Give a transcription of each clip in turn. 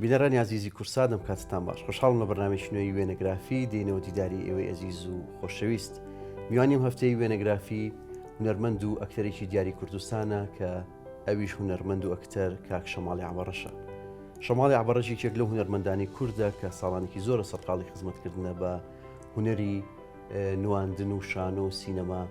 بینەرانی ئازیزی کوردسات ئەم کاتتان باش خۆشحاڵم لە بەرنامەیەکی نوێی وێنەگرافی دێینەوە دیداری ئێوەی ئەزیز و خۆشەویست میوانی ئەم هەفتەی وێنەگرافی هونەرمەند و ئەکتەرێکی دیاری کوردستانە کە ئەویش هونەرمەند و ئەکتەر کاک شەماڵی عەبەڕەشە شەماڵی عەبەڕەش یەکێک لەو هونەرمەندانی کوردە کە ساڵانێکی زۆرە سەرقاڵی خزمەتکردنە بە هونەری نواندن و شانۆ و سینەما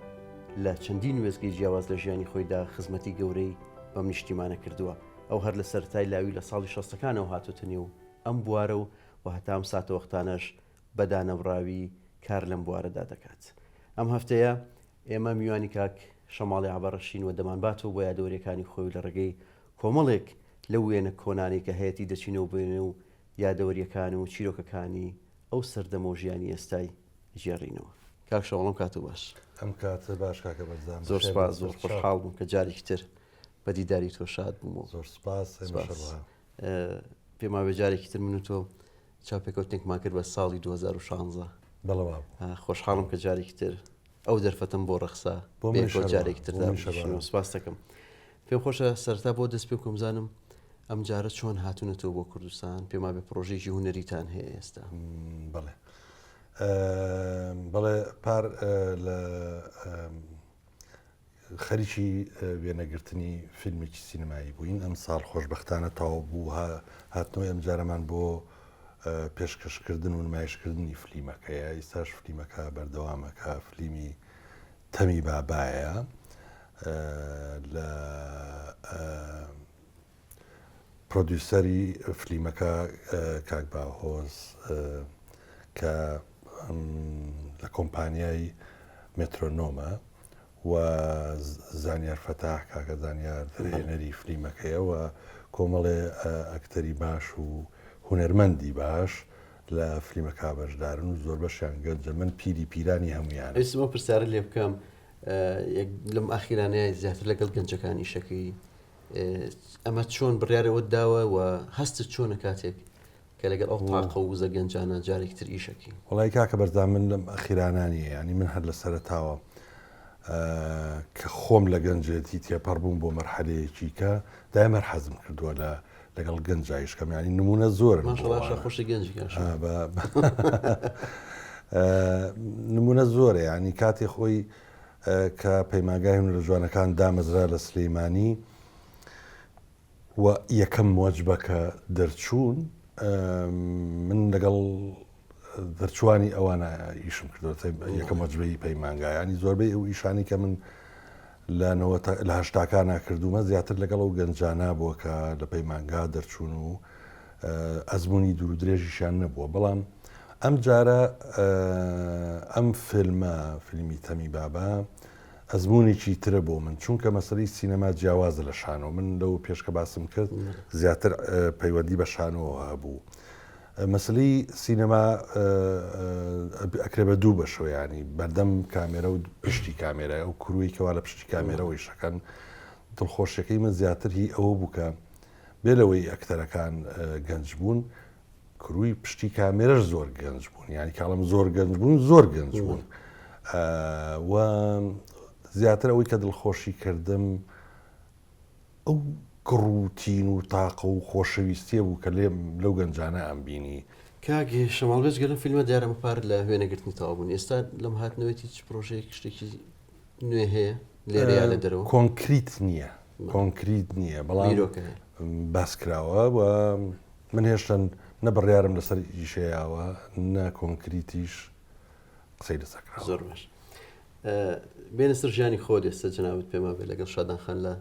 لە چەندین وێستگەی جیاواز لە ژیانی خۆیدا خزمەتی گەورەی بەم نیشتیمانە کردووە. ئەو هەر لە سەرەتای لاوی لە ساڵی شەستەکانەوە هاتۆتە نێو ئەم بوارە و و هەتا ئەم ساتەوەختانەش بە دانەبڕاوی کار لەم بوارەدا دەکات. ئەم هەفتەیە ئێمە میوانی کاک شەماڵی عەبەڕەشین و دەمانباتەوە بۆ یادەوەرییەکانی خۆی و لە ڕێگەی کۆمەڵێک لەو وێنە کۆنانەی کە هەیەتی دەچینەوە بۆ نێو یادەوەرییەکان و چیرۆکەکانی ئەو سەردەمە و ژیانی ئێستای گێڕینەوە. کاک شەماڵ ئەم کاتە باش. ئەم کاتە باش کاکە بەرزان. زۆر سپاس، زۆر خۆشحاڵ بووم کە جارێکی تر بە دیداری تۆ شاد بووم و زۆر سپاس پێم وابێ جارێکی تر من و تۆ چاپێکەوتنێکمان کرد بە ساڵی 2016 بەڵێ خۆشحاڵم کە جارێکی تر ئەو دەرفەتم بۆ ڕەخسا بۆ جارێکی تر سپاس دەکەم پێم خۆشە سەرتا بۆ دەست پێ بکەم زانم ئەم جارە چۆن هاتوونەتەوە بۆ کوردستان پێم وابێ پرۆژێکی هونەریتان هەیە ئێستا بەڵێ بەڵێ پار لە خەریکی وێنەگرتنی فیلمێکی سینەمایی بووین، ئەمساڵ خۆشبەختانە تەواو بوو، هاتنەوەی ئەمجارەمان بۆ پێشکەشکردن و نمایشکردنی فلیمەکەیە، ئیستاش فلیمەکە بەردەوامە کە فلیمی تەمی بابایە لە پرۆدیوسەری فلیمەکە کاک باهۆز کە لە کۆمپانیای مێترۆنۆمە و زانیار فەتاح کاکە زانیار دەرهێنەری فلیمەکەیە و کۆمەڵێ ئەکتەری باش و هونەرمەندی باش لە فلیمەکە بەشدارن و زۆربەشیان گەنجە من پیری پیرانی هەمویان. ئەویستم ئەو پرسیارە لێ بکەم لەم ئاخیرانەیە زیاتر لەگەڵ گەنجەکان ئیشەکەی ئەمە چۆن بڕیارە وت داوە و هەستت چۆنە کاتێک کە لەگەڵ ئەو تاقە و وزە گەنجانە جارێکی تر ئیشەکەی؟ وەڵای کاکە بەرزان من لەم ئەخیرانە نییە یانی من هەر لە سەرەتاوە کە خۆم لە گەنجێتی تێپەڕ بووم بۆ مەرحەلەیەکی کە دایم هەر حەزم کردووە لە لەگەڵ گەنجا ئیش کەم یانی نمونە زۆرن بۆ ماشەڵا ئەوانە. خۆشی گەنجی کاک شەماڵ. نمونە زۆرە یانی کاتی خۆی کە پەیمانگای هونەرە جوانەکان دامەزرا لە سلیمانی و یەکەم وەجبە کە دەرچوون من لەگەڵ دەرچوانی ئەوانە ئیشم کردووە یەکەم وەجبەی پەیمانگا ینی زۆربەی ئەو ئیشانی کە من لە لە هەشتاکانە کردومە زیاتر لەگەڵ ئەو گەنجانە بووە کە لە پەیمانگا دەرچوون و ئەزمموی دوور درێژیشیان نەبووە بەڵام ئەم جارە ئەم فیلمە فیلمی تەمی بابا ئەزموونێکی ترە بۆ من چونکە مەسەلەی سینەما جیاوازە لە شانۆ من لەو پێش کە باسم کرد زیاتر پەیوەندی بە شانۆوە هەبوو مەسلی سینەما ئەکرێ بە دوو بەشەوە ینی بەردەم کامێرە و پشتی کامێرە ئەو crew ی کەوا لە پشتی کامێرەوەی شەکەن دڵخۆشیەکەی من زیاتر هی ئەوە بوو کە بێ لەوەی ئەکتەرەکان گەنج بوون crew ی پشتی کامێرەش زۆر گەنج بوون یانی کاڵم زۆر گەنج بوون زۆر گەنج بوون و زیاتر ئەوەی کە دڵخۆشی کردم ئەو گڕوتین و تاقە و خۆشەویستیە بوو کە لێم لەو گەنجانە ئەم بینی. کاک شەماڵ بێجگە لەم فیلمە دیارە ئەمە پار لە وێنەگرتنی تەواو بوون ئێستا لەم هاتنەوەیتی چ پرۆژەیەک شتێکی نوێ هەیە لێرە یا لە دەرەوە؟ کۆنکریت نییە کۆنکریت نییە بەڵام باس کراوە و من هێشتا نە بڕیارم لەسەر ئیشە یاوە نە کۆنکریتیش قسەی لەسەر کراوە. زۆر باش بێنە سەر ژیانی خۆت ئێستا جەنابت پێما بێ لەگەڵ شادان خان لە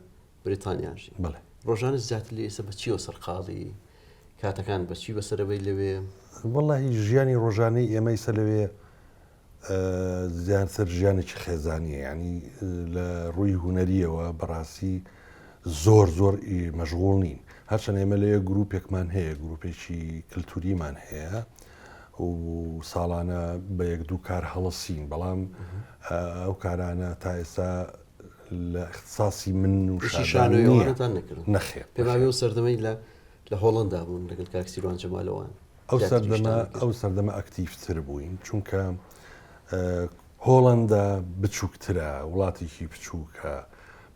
بریتانیا ژی بەڵێ ڕۆژانە زیاتر لە ئێستا بە چیەوە سەرقاڵی کاتەکان بەچی بەسەرەوەی لەوێ؟ وەڵاهی ژیانی ڕۆژانەی ئێمەی سەر لەوێ زیاتر ژیانێکی خێزانیە یانی لە ڕووی هونەریەوە بەڕاستی زۆر زۆر مەشغوڵ نین هەرچەند ئێمە لەوێ گروپێکمان هەیە گروپێکی کللتوریمان هەیە و ساڵانە بە یەک دوو کار هەڵسین بەڵام ئەو کارانە تا ئێستا لە اختصاصی من و شانۆیانەتان نەکرد نەخێر پێماوی و سەردەمەی لە لە هۆڵندا بوون لەگەڵ کاک سیروان جەمالەوان ئەو سەردەمە ئەو سەردەمە ئەکتیڤتر بووین چونکە هۆڵەندا بچووکترە وڵاتێکی بچووکە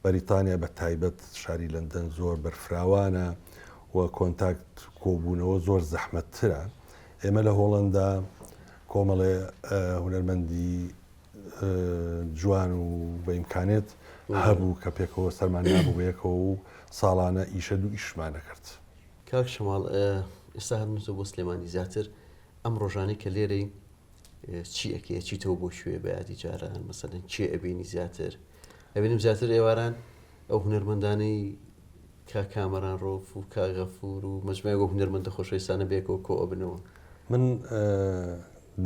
بەریتانیا بە تایبەت شاری لەندەن زۆر بەرفراوانە و. و کۆنتاکت کۆبوونەوە زۆر زەحمەتترە. ئێمە لە هۆڵەندا کۆمەڵێ هونەرمەندی جوان و بە ئیمکانێت هەبوو کە پێکەوە سەرمان نابوو بەیەکەوە و ساڵانە ئیشە دوو ئیشمان دەکرد. کاک شەماڵ ئێستا هەرنووسە بۆ سلێمانی زیاتر ئەم ڕۆژانەی کە لێرەی چی ئەکەی ئەچیتەوە بۆ کوێ بە یادی جاران مەسەلەن کێ ئەبینی زیاتر ئەبینم زیاتر ئێواران ئەو هونەرمەندانەی کا کامەران ڕۆف و کا غەفور و مەجموعەی ئەو هونەرمەندە خۆشەویستانە بەیەکەوە کۆ ئەبنەوە. من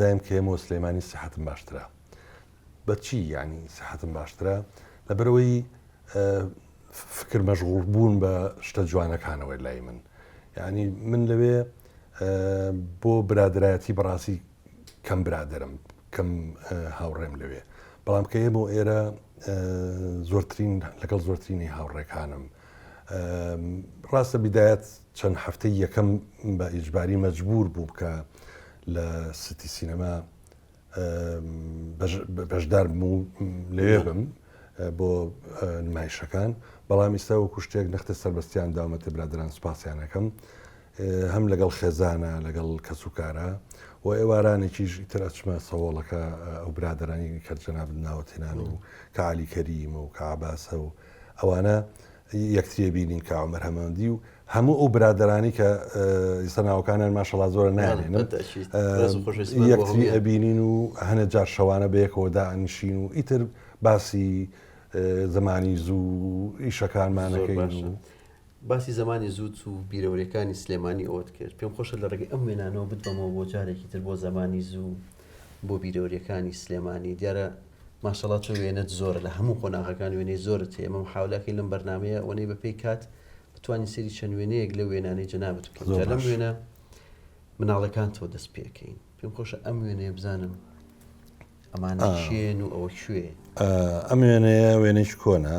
دایم کە یەمەوە سلێمانی سیحەتم باشترە. بە چی یانی سیحەتم باشترە؟ لەبەرئەوەی فکر مەشغوڵ بوون بە شتە جوانەکانەوە لای من. یانی من لەوێ بۆ برادەرایەتی بەڕاستی کەم برادەرم کەم هاوڕێم لەوێ بەڵام کە ئێمە ئێرە زۆرترین لەگەڵ زۆرترینی هاوڕێکانم ڕاستە بیدایەت چەند هەفتەی یەکەم بە ئیجباری مەجبور بوو کە لە ستی سینەما بەشدار بم و لەوێ بم بۆ نمایشەکان بەڵام ئیستا وەکو شتێک نەختە سەربەستیان داومەتە برادران سوپاسیانەکەم هەم لەگەڵ خێزانە لەگەڵ کەسوکارە و ئێوارانێکیش ئیتر ئەچمە سەوەڵەکە ئەو برادرانی کە جەنابت ناوەتێنان و کە علی کەریمە و کە عباسە و ئەوانە یەکتری بینین کە عومەر هەمەندی و هەموو ئەو برادەرانی کە ئیستا ناوەکانیان ماشەڵا زۆرە نایانێنم یەکتری ئەبینین و هەنە جار شەوانە بەیەکەوە دائەنیشین و ئیتر باسی زمانی زوو ئیشەکانمانەکەین و باسی زمانی زووت و بیرەوەریەکانی سلێمانی ئەوەت کرد پێم خۆشە لە ڕێگەی ئەم وێنانەوە بتبەمەوە بۆ جارێکی تر بۆ زمانی زوو بۆ بیرەوەریەکانی سلێمانی دیارە ماشەڵا تۆ وێنەت زۆرە لە هەموو قۆناغەکان وێنەی زۆرت هەیە ئێمە محاولەکەین لەم بەرنامەیە ئەوەنەی بەپێی کات بتوانین سەیری چەند وێنەیەک لەو وێنانەی جەنابت بکەین جا لەم وێنە مناڵەکانتەوە دەست پێکەین پێم خۆشە ئەم وێنەیە بزانم ئەمانە کێن و ئەوە کوێ ئەم وێنەیە وێنەی کۆنە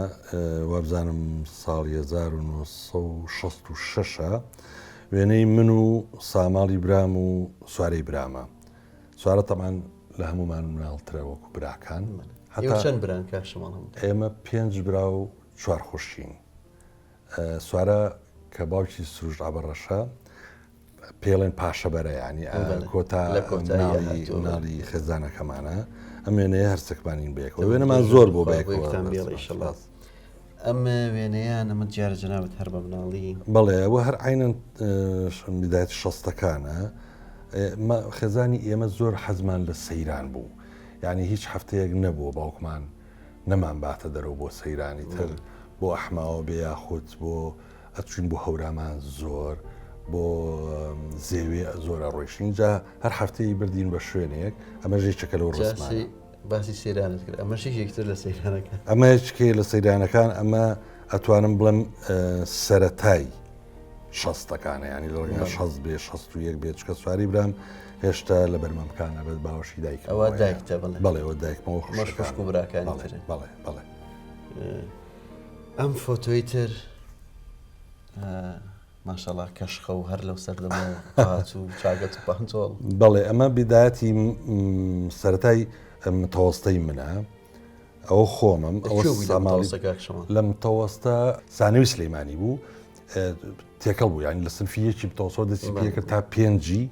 وابزانم ساڵی 1966 وێنەی من و ساماڵی برام و سوارەی برامە سوارە تەمان لە هەمومان مناڵترە وەکو براکان هەتا چەند بران کاک شەماڵ ئێمە پێنج برا و چوار خوشکین سوارە کە باوکی سروشت عەبەڕەشە پێڵێن پاشەبەرە ینی کۆتا مناڵی خێزانەکەمانە ئەم وێنەیە هەرسەکمانین بەیەکەوە وێنەمان زۆر بۆ بەیەکەوەتان بێڵ ئەم وێنەیان ئەمە دیارە جەنابت هەر بە مناڵی بەڵێ ئەوە هەر عینەن بدایەتی شەستەکانە خێزانی ئێمە زۆر حەزمان لە سەیران بوو یعنی هیچ هەفتەیەک نەبووە باوکمان نەمان باتە دەرەوە بۆ سەیرانی تر بۆ ئەحماوە بێ یاخود بۆ ئەچوین بۆ هەورامان زۆر بۆ زێوێ زۆر ئەڕۆیشتین جا هەر هەفتەی بردین بە شوێنێک ئەمە ژێچەکە لەو ڕسمانە باسی سەیرانت کرد ئەمەش یەکێکتر لە سەیرانەکان ئەمە یەکێ لە سەیرانەکان ئەمە ئەتوانم بڵێم سەرەتای شەستەکانە ینی لە ڕێگا شەست بێ 61 بێ چکە سواری برام هێشتا لە بەرمەمکانە بەس باوەشی دایک ئەوە دایکتە بڵێ بەڵێ ئەوە دایکمەوە خوشک و براکانی تر بەڵێ بەڵێ ئەم فۆتۆی تر ماشەڵا کەشخە و هەر لەو سەردەمە قاچ و چاگەت و پانتۆڵ. بەڵێ ئەمە بیدایەتی سەرەتای متەوەستەی منە ئەوە خۆمم ئەوە لە متەوەستە سانەوی سلەیمانی بوو تێکەڵ بوو یانی لە سنفی یەکی متەوەسەوە دەستی پێکرد تا پێنجی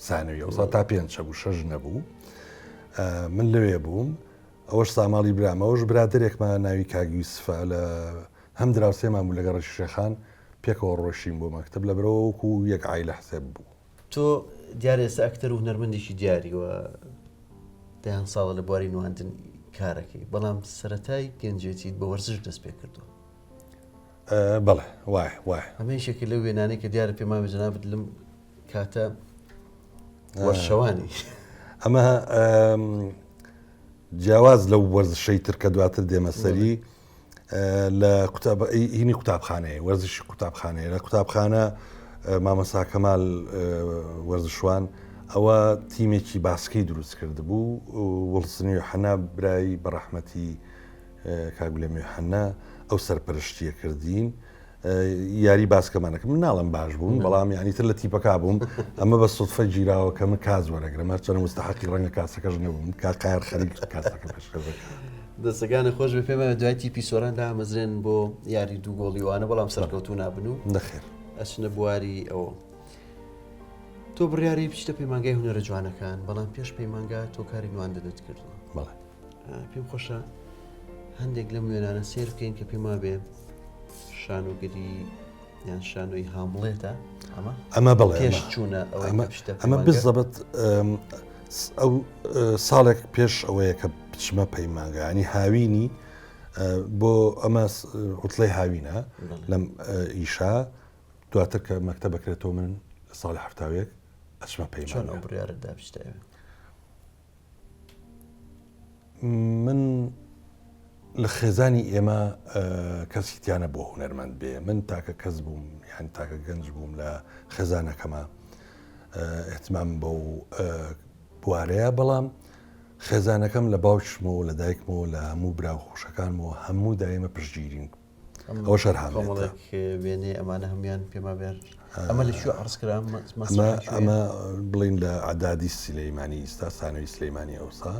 سانەوی ئەوسا تا پێنج هەبوو شەش نەبوو من لەوێ بووم ئەوەش ساماڵی برام ئەوەش برادەرێکمان ناوی کاک یوسفە لە هەم دراوسێمان بوو لە گەڕەکی شێخان پێکەوە ڕۆیشتین بۆ مەکتەب لەبەرئەوە وەکو یەک عایلە حسێب بوو. تۆ دیارە ئێستا ئەکتەر و هونەرمەندێکی دیاری و دەیان ساڵە لە بواری نواندن کارەکەی بەڵام سەرەتای گەنجێتیت بە وەرزش دەست پێ کردووە. بەڵێ وایە وایە. ئەمە یەکێکە لەو وێنانەی کە دیارە پێم وابێ جەنابت لەم کاتە وەرشەوانی. ئەمە جیاواز لەو وەرزشەی تر کە دواتر دێمە سەری لە هینی قوتابخانەیە وەرزشی قوتابخانەیە لە قوتابخانە مامەسا کەمال وەرزشوان ئەوە تیمێکی باسکەی دروست کردبوو وڵسنی حەنا برای بەڕەحمەتی کاگولێمی حەنا ئەو سەرپەرشتیە کردین یاری باسکەمانەکە من ناڵم باش بووم بەڵام یانی تر لە تیپەکە بووم ئەمە بە سوتفە گیراوە کە من کاس وەرەگرم هەرچەنە مستحقی ڕەنگە کاسەکەش نەبووم کا قار خەریک کاسەکە پێشکەش دەستەکانت خۆش بێ پێم وایە دوای تیپی سۆران دامەزرێن بۆ یاری دوو گۆڵی وانە بەڵام سەرکەوتوو نابن و نەخێر. ئەچنە بواری ئەوە. تۆ بڕیاری بچیتە پەیمانگای هونەرە جوانەکان بەڵام پێش پەیمانگا تۆ کاری نواندنت کردووە. بەڵێ. پێم خۆشە هەندێک لەم وێنانە سێر بکەین کە پێم وابێ شانۆگەری یان شانۆی هامڵێتە ئەمە ئەمە بڵێ پێش چوونە ئەمە ئەمە بزەبت ئەو ساڵێک پێش ئەوەیە کە بچمە پەیمانگانی هاوینی بۆ ئەمە عوتڵەی هاوینە لەم ئیشا دواتر کە مەکتە بەکرێتەوە من ساڵی هەفتاوێک ئەچمە پەیمان ئەو بڕیارە دا بچتە من لە خێزانی ئێمە کەسی تیانە بۆ هونەرمەند بێ من تاکە کەس بووم یان تاکە گەنج بووم لە خێزانەکەمە احتمام بەو بوارەیە بەڵام خێزانەکەم لە باوکیشمەوە لە دایکمەوە لە هەموو برا و خوشەکانمەوە هەموو دایمە پشتگیرین ئەوە شەر کۆمەڵێک وێنەی ئەمانە هەموان پێما بێر ئەمە لە کوێ عرض کرا ئەمە بڵین لە عدادی سلەیمانی ئیستا سانەوی سلەیمانی ئەوسا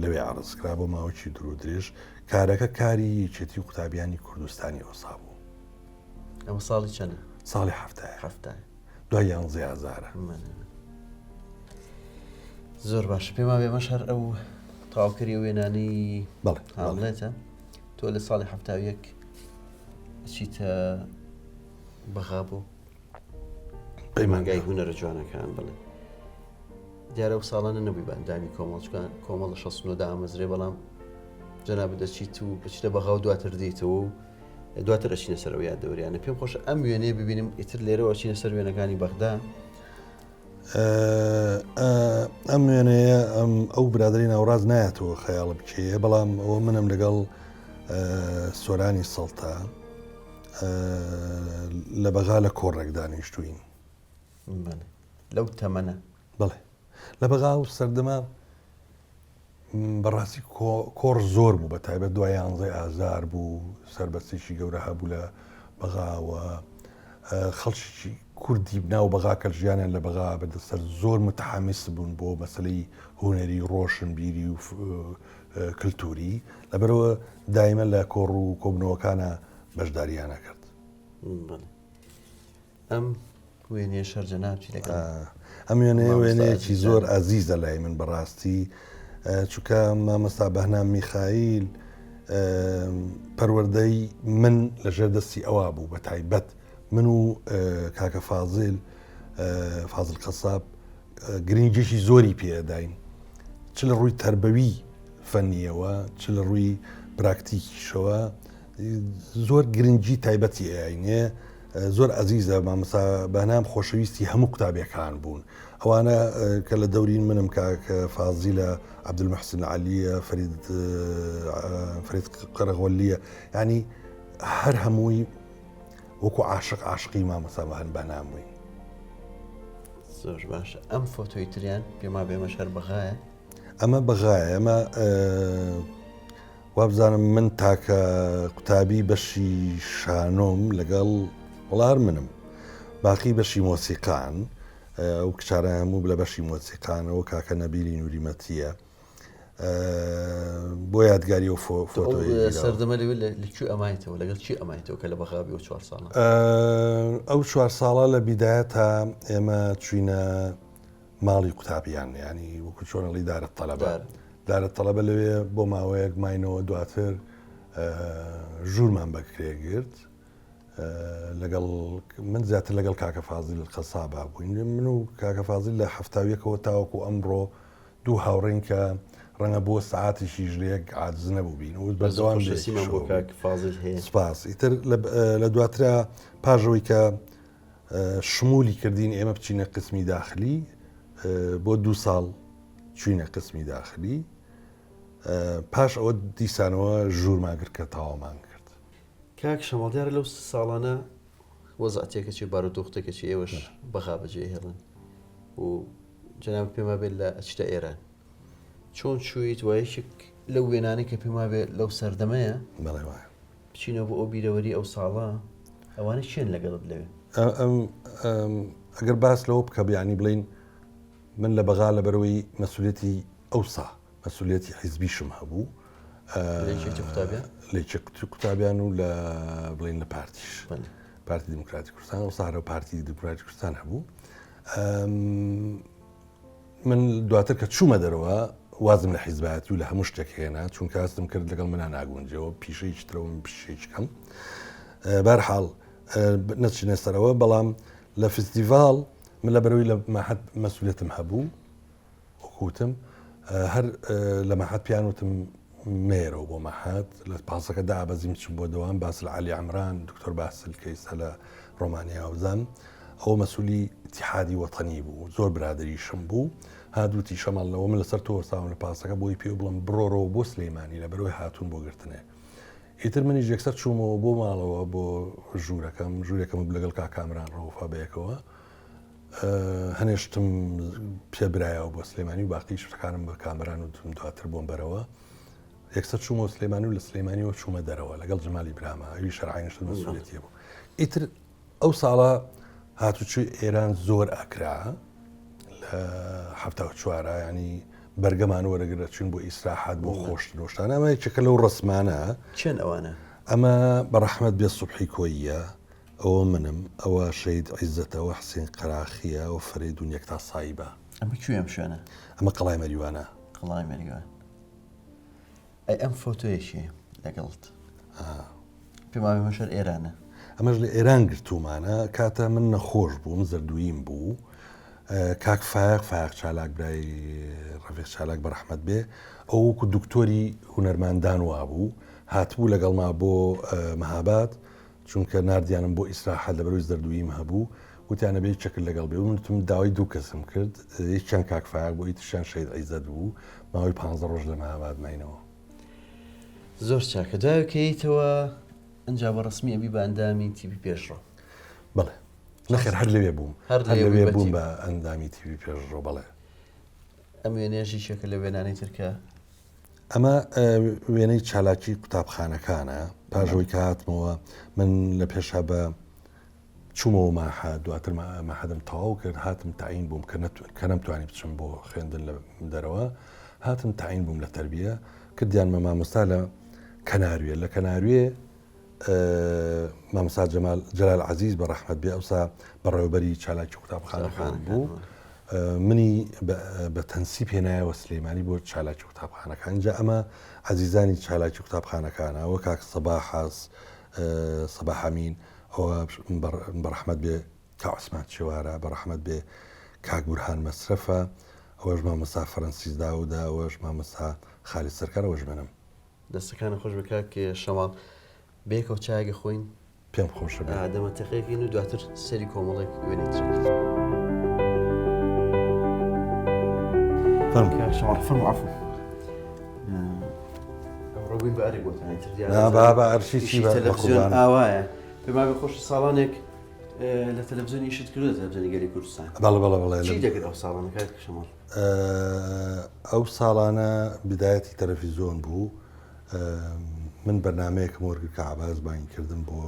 لەوێ عرض کرا بۆ ماوەکی درو درێژ کارەکە کاری یەکێتی قوتابیانی کوردستانی ئەوسا بوو ئەمە ساڵی چەنە ساڵی هەفتای هەفتای دوای یانزەی ئازارە. زۆر باشە پێم وابێ ئەمەش هەر ئەو تەواوکەری ئەو وێنانەی بەڵێ هاوڵێتە تۆ لە ساڵی 71 چیتە بەغا بۆ پەیمانگای هونەرە جوانەکان بڵێ دیارە و ساڵانە نەبووی بە ئەندامی کۆمەڵ چکان کۆمەڵ لە 69 دامەزرێ بەڵام جەناب دەچیت و بچیتە بەغا و دواتر دێیتەوە و دواتر ئەچینە سەر ئەو یادەوەریانە پێم خۆشە ئەم وێنەیە ببینم ئیتر لێرەوە ئەچینە سەر وێنەکانی بەغدا. ئەم وێنەیە ئەم ئەو برادری ناوڕاست نایەتەوە خەیاڵم کێیە بەڵام ئەوە منم لەگەڵ سۆرانی سەڵتە لە بەغا لە کۆڕێک دانیشتوین لەو تەمەنە بڵێ لە بەغا و سەردەمە بەڕاستی کۆڕ زۆر بوو بە تایبەت دوای یانزەی ئازار بوو سەربەستێکی گەورە هەبوو لە بەغاوە خەڵکی کوردی ناو بەغا کە ژیانیان لە بەغا بەدەسەر زۆر متحەمیس بوون بۆ مەسلەی هونەری ڕۆشنبیری و کللتوری لەبەرەوە دایمە لە کۆڕ و کۆبنەوەکانە بەشداریانە کرد. ئەم وێنەیە شەر جەنابتی لەگەڵ ئەم وێنەیە وێنەیەکی زۆر ئازیزە لای من بەڕاستی چونکە مامەستا بەهنام میخایل پەروەردەی من لەژێر دەستی ئەوە بوو بە تایبەت من و کاکە فازیل فازل قەساب گرنگیی زۆری پێداین چ لە ڕووی تەربەوی فەنیەوە چ لە ڕووی پراکتیکیشەوە زۆر گرنگی تایبەتی ئەینێ زۆر ئەزیزە مامۆستا بەهنام خۆشەویستی هەموو قوتابیەکان بوون ئەوانە کە لە دەورین منم کاک فازیلە عەبدولمحسن عەلیە فەرید فەرید قەرەغۆلیە ینی هەر هەمووی وەکو عاشق عاشقی مامۆستا بەهن بەهنام بووین. زۆر باشە ئەم فۆتۆی تریان پێما بێمە شەر بەغایە ئەمە بەغایە ئەمە وابزانم من تاکە قوتابی بەشی شانۆم لەگەڵ وەڵا هەر منم باقی بەشی مۆسیقان ئەو کچانە هەموو لە بەشی مۆسیقانەوە کاکە نەبیلی نوریمەتیە بۆ یادگاری و فۆتۆی سەردەمە لەوێ لە کوێ ئەمایتەوە لەگەڵ چی ئەمایتەوە کە لە بەغابی و چوار ساڵە ئەو چوار ساڵە لە بیدایە تا ئێمە چوینە ماڵی قوتابیان ینی وەکو چۆنەڵی دارە تەلەبە دارە تەڵەبە لەوێ بۆ ماوەیەک ماینەوە دواتر ژوورمان بەکرێ گرت لەگەڵ من زیاتر لەگەڵ کاکە فازیل قەسابا بووین من و کاکە فازیل لە هەفتاویەکەوە تاوەکو ئەمڕۆ دوو هاوڕێین کە ڕەنگە بۆ سعاتێکیش لە یەک عاجز نەبووبین و بەردەوام بۆ کاک فازیل هەیە سپاس ئیتر لە دواترا پاژەوەی کە شمولی کردین ئێمە بچینە قسمی داخلی بۆ دوو ساڵ چوینە قسمی داخلی پاش ئەوە دیسانەوە ژوورمان کرد کە تەواومان کرد. کاک شەماڵ دیارە لەو ساڵانە وەزع تێکەچێ بارودۆخ تێکەچێ ئێوەش بەغا بەجێ هێڵن و جەنابت پێم وابێت لە ئەچیتە ئێران چۆن چوویت و یەکێک لەو وێنانەی کە پێم وابێ لەو سەردەمەیە بەڵێ وایە بچینەوە بۆ ئەو بیرەوەری ئەو ساڵە ئەوانە کێن لەگەڵت لەوێ؟ ئەگەر باس لەوە بکە بیانی بڵین من لە بەغا لەبەرەوەی مەسولێتی ئەوسا مەسولێتی حیزبیشم هەبوو لە یەکێتی قوتابیان قوتابیان و لە بڵین لە پارتیش. پارتی دیموکراتی کوردستان ئەو سارە پارتی دیموکراتی کوردستان هەبوو من دواتر کە چوومە دەرەوە وازم لە حیزبایەتی و لە هەموو شتێک هێنا چونکە هەستم کرد لەگەڵ منا ناگونجەوە پیشەیەکی ترەوە من پیشەیەکی کەم بەرحاڵ نەچینە سەرەوە بەڵام لە فستیڤاڵ من لە بەرەوەی لە ماحەت مەسوولێتم هەبوو وەکوتم هەر لە مەحەت پیان وتم مەیەرەوە بۆ مەحەت لە پاسەکە دابەزیم چم بۆ دەوام باسل علی عمران دکتۆر باسل کە ئیستا لە ڕۆمانیا وزان ئەو مەسولی ئیتیحادی وەتەنی بوو زۆر برادریشم بوو هات وتی شەماڵ لەوە من لەسەر تۆ وەستاوم لە پاسەکە بۆی پێ بڵم بڕۆرەوە بۆ سلەیمانی لە بەرەوەی هاتوون بۆ گرتنێ ئیتر منیش یەکسەر چوومەوە بۆ ماڵەوە بۆ ژوورەکەم ژوورێکم لەگەڵ کاک کامران ڕەوفا بەیەکەوە هەنێ شتم پێ برایەوە بۆ سلێمانی و باقی شتەکانم بە کامەران وتم دواتر بۆم بەرەوە یەکسەر چوومەوە سلێمانی و لە سلێمانیەوە چوومە دەرەوە لەگەڵ جەمالی براما ئەوی شەرعینشتن مەسوولێتیە بوو ئیتر ئەو ساڵە هاتوچوی ئێران زۆر ئەکرا لە هەفتا و چوارە ینی بەرگەمان وەرەگرە چون بۆ ئیسراحات بۆ خۆشتن و شتانە ئەمە یەکێکە لەو ڕسمانە چێن ئەوانە ئەمە بە ڕەحمەت بێ سوبحی کۆییە ئەوە منم، ئەوە شەهید عیزەتە، ئەوە حسین قەراخییە، ئەوە فەرەیدون یەکتا سایبە. ئەمە کوێ ئەم شوێنە؟ ئەمە قەڵای مەریوانە. قەڵای مەریوان. ئەی ئەم فۆتۆیە کێ لەگەڵت؟ پێم وابێ ئەمەش هەر ئێرانە. ئەمەش لە ئێران گرتوومانە. کاتە من نەخۆش بووم، زەردووییم بوو. کاک فایەق، فایەق چالاک برای ڕەفیق چالاک بە ڕەحمەت بێ، ئەو وەکوو دکتۆری هونەرمەندان وابوو، هاتبوو لەگەڵما بۆ مەهاباد. چونکە ناردیانم بۆ ئیسراحەت لەبەرئەوەی زەردووییم هەبوو وتیان ئەبێ یەکێکت لەگەڵ بێ من وتم داوای دوو کەسم کرد یەکیان کاک فایەق بوو ئیتریشیان شەهید عیزەت بوو ماوەی پانزە ڕۆژ لە مەهاباد ماینەوە. زۆر چاکە دوای کە یەیتەوە ئنجا بە ڕەسمی ئەبی بە ئەندامی تیپی پێشڕەو. بەڵێ نەخێر هەر لەوێ بووم هەر لەوێ بووم بە ئەندامی تیپی پێشڕەو بەڵێ. ئەم وێنەیەش یەکێکە لە وێنانەی تر کە ئەمە وێنەی چالاکی قوتابخانەکانە پاش ئەوەی کە هاتمەوە من لە پێشا بە چوومەوە ماحە دواتر ماحەدم تەواو کرد هاتم تاین بووم کە کە نەمتوانی بچم بۆ خوێندن لە دەرەوە هاتم تاین بووم لە تربیە کردیانمە مامۆستا لە کەناروێ لە کەناروێ مامۆستا جەمال جەلال عەزیز بە ڕەحمەت بێ ئەوسا بەڕێوەبەری چالاکی قوتابخانەکان بوو منی بە تەنسیب هێنایەوە سلەیمانی بۆ چالاکی قوتابخانەکان جا ئەمە عەزیزانی چالاکی قوتابخانەکانە وە کاک سەباح سەباح ئەمین ئەوە بە ڕەحمەت بێ کا عوسمان چێوارە بە ڕەحمەت بێ کاک بورهان مەسرەفە ئەوەش مامۆستا فەرەنسیس داودە ئەوەش مامۆستا خالید سەرکار ئەوەش منم. دەستەکانت خۆش بێ کاک شەماڵ بەیەکەوە چایەک ئەخۆین پێم خۆشە بێ. دەمە تەقێکین و دواتر سەری کۆمەڵێک وێنەی ترەکەین. فەرموو. کاک شەماڵ فەرموو عەفو. ئەمڕۆ بووین بە ئەرک بۆتان ئیتر دیارە نا بابە ئەرشی چی ئیشی بە بە تەلەفزیۆن قوربان. ئاوایە پێم وابێ خۆشی ساڵانێک لە تەلەفزیۆن ئیشت کردووە تەلەفزیۆنی گەلی کوردستان. بەڵێ بەڵێ بەڵێ چی دەکرد ئەو ساڵانە کاک شەماڵ؟ ئەو ساڵانە بدایەتی تەلەفیزۆن بوو من بەرنمەیەکم وەرگر کە عباس بانگی کردم بۆ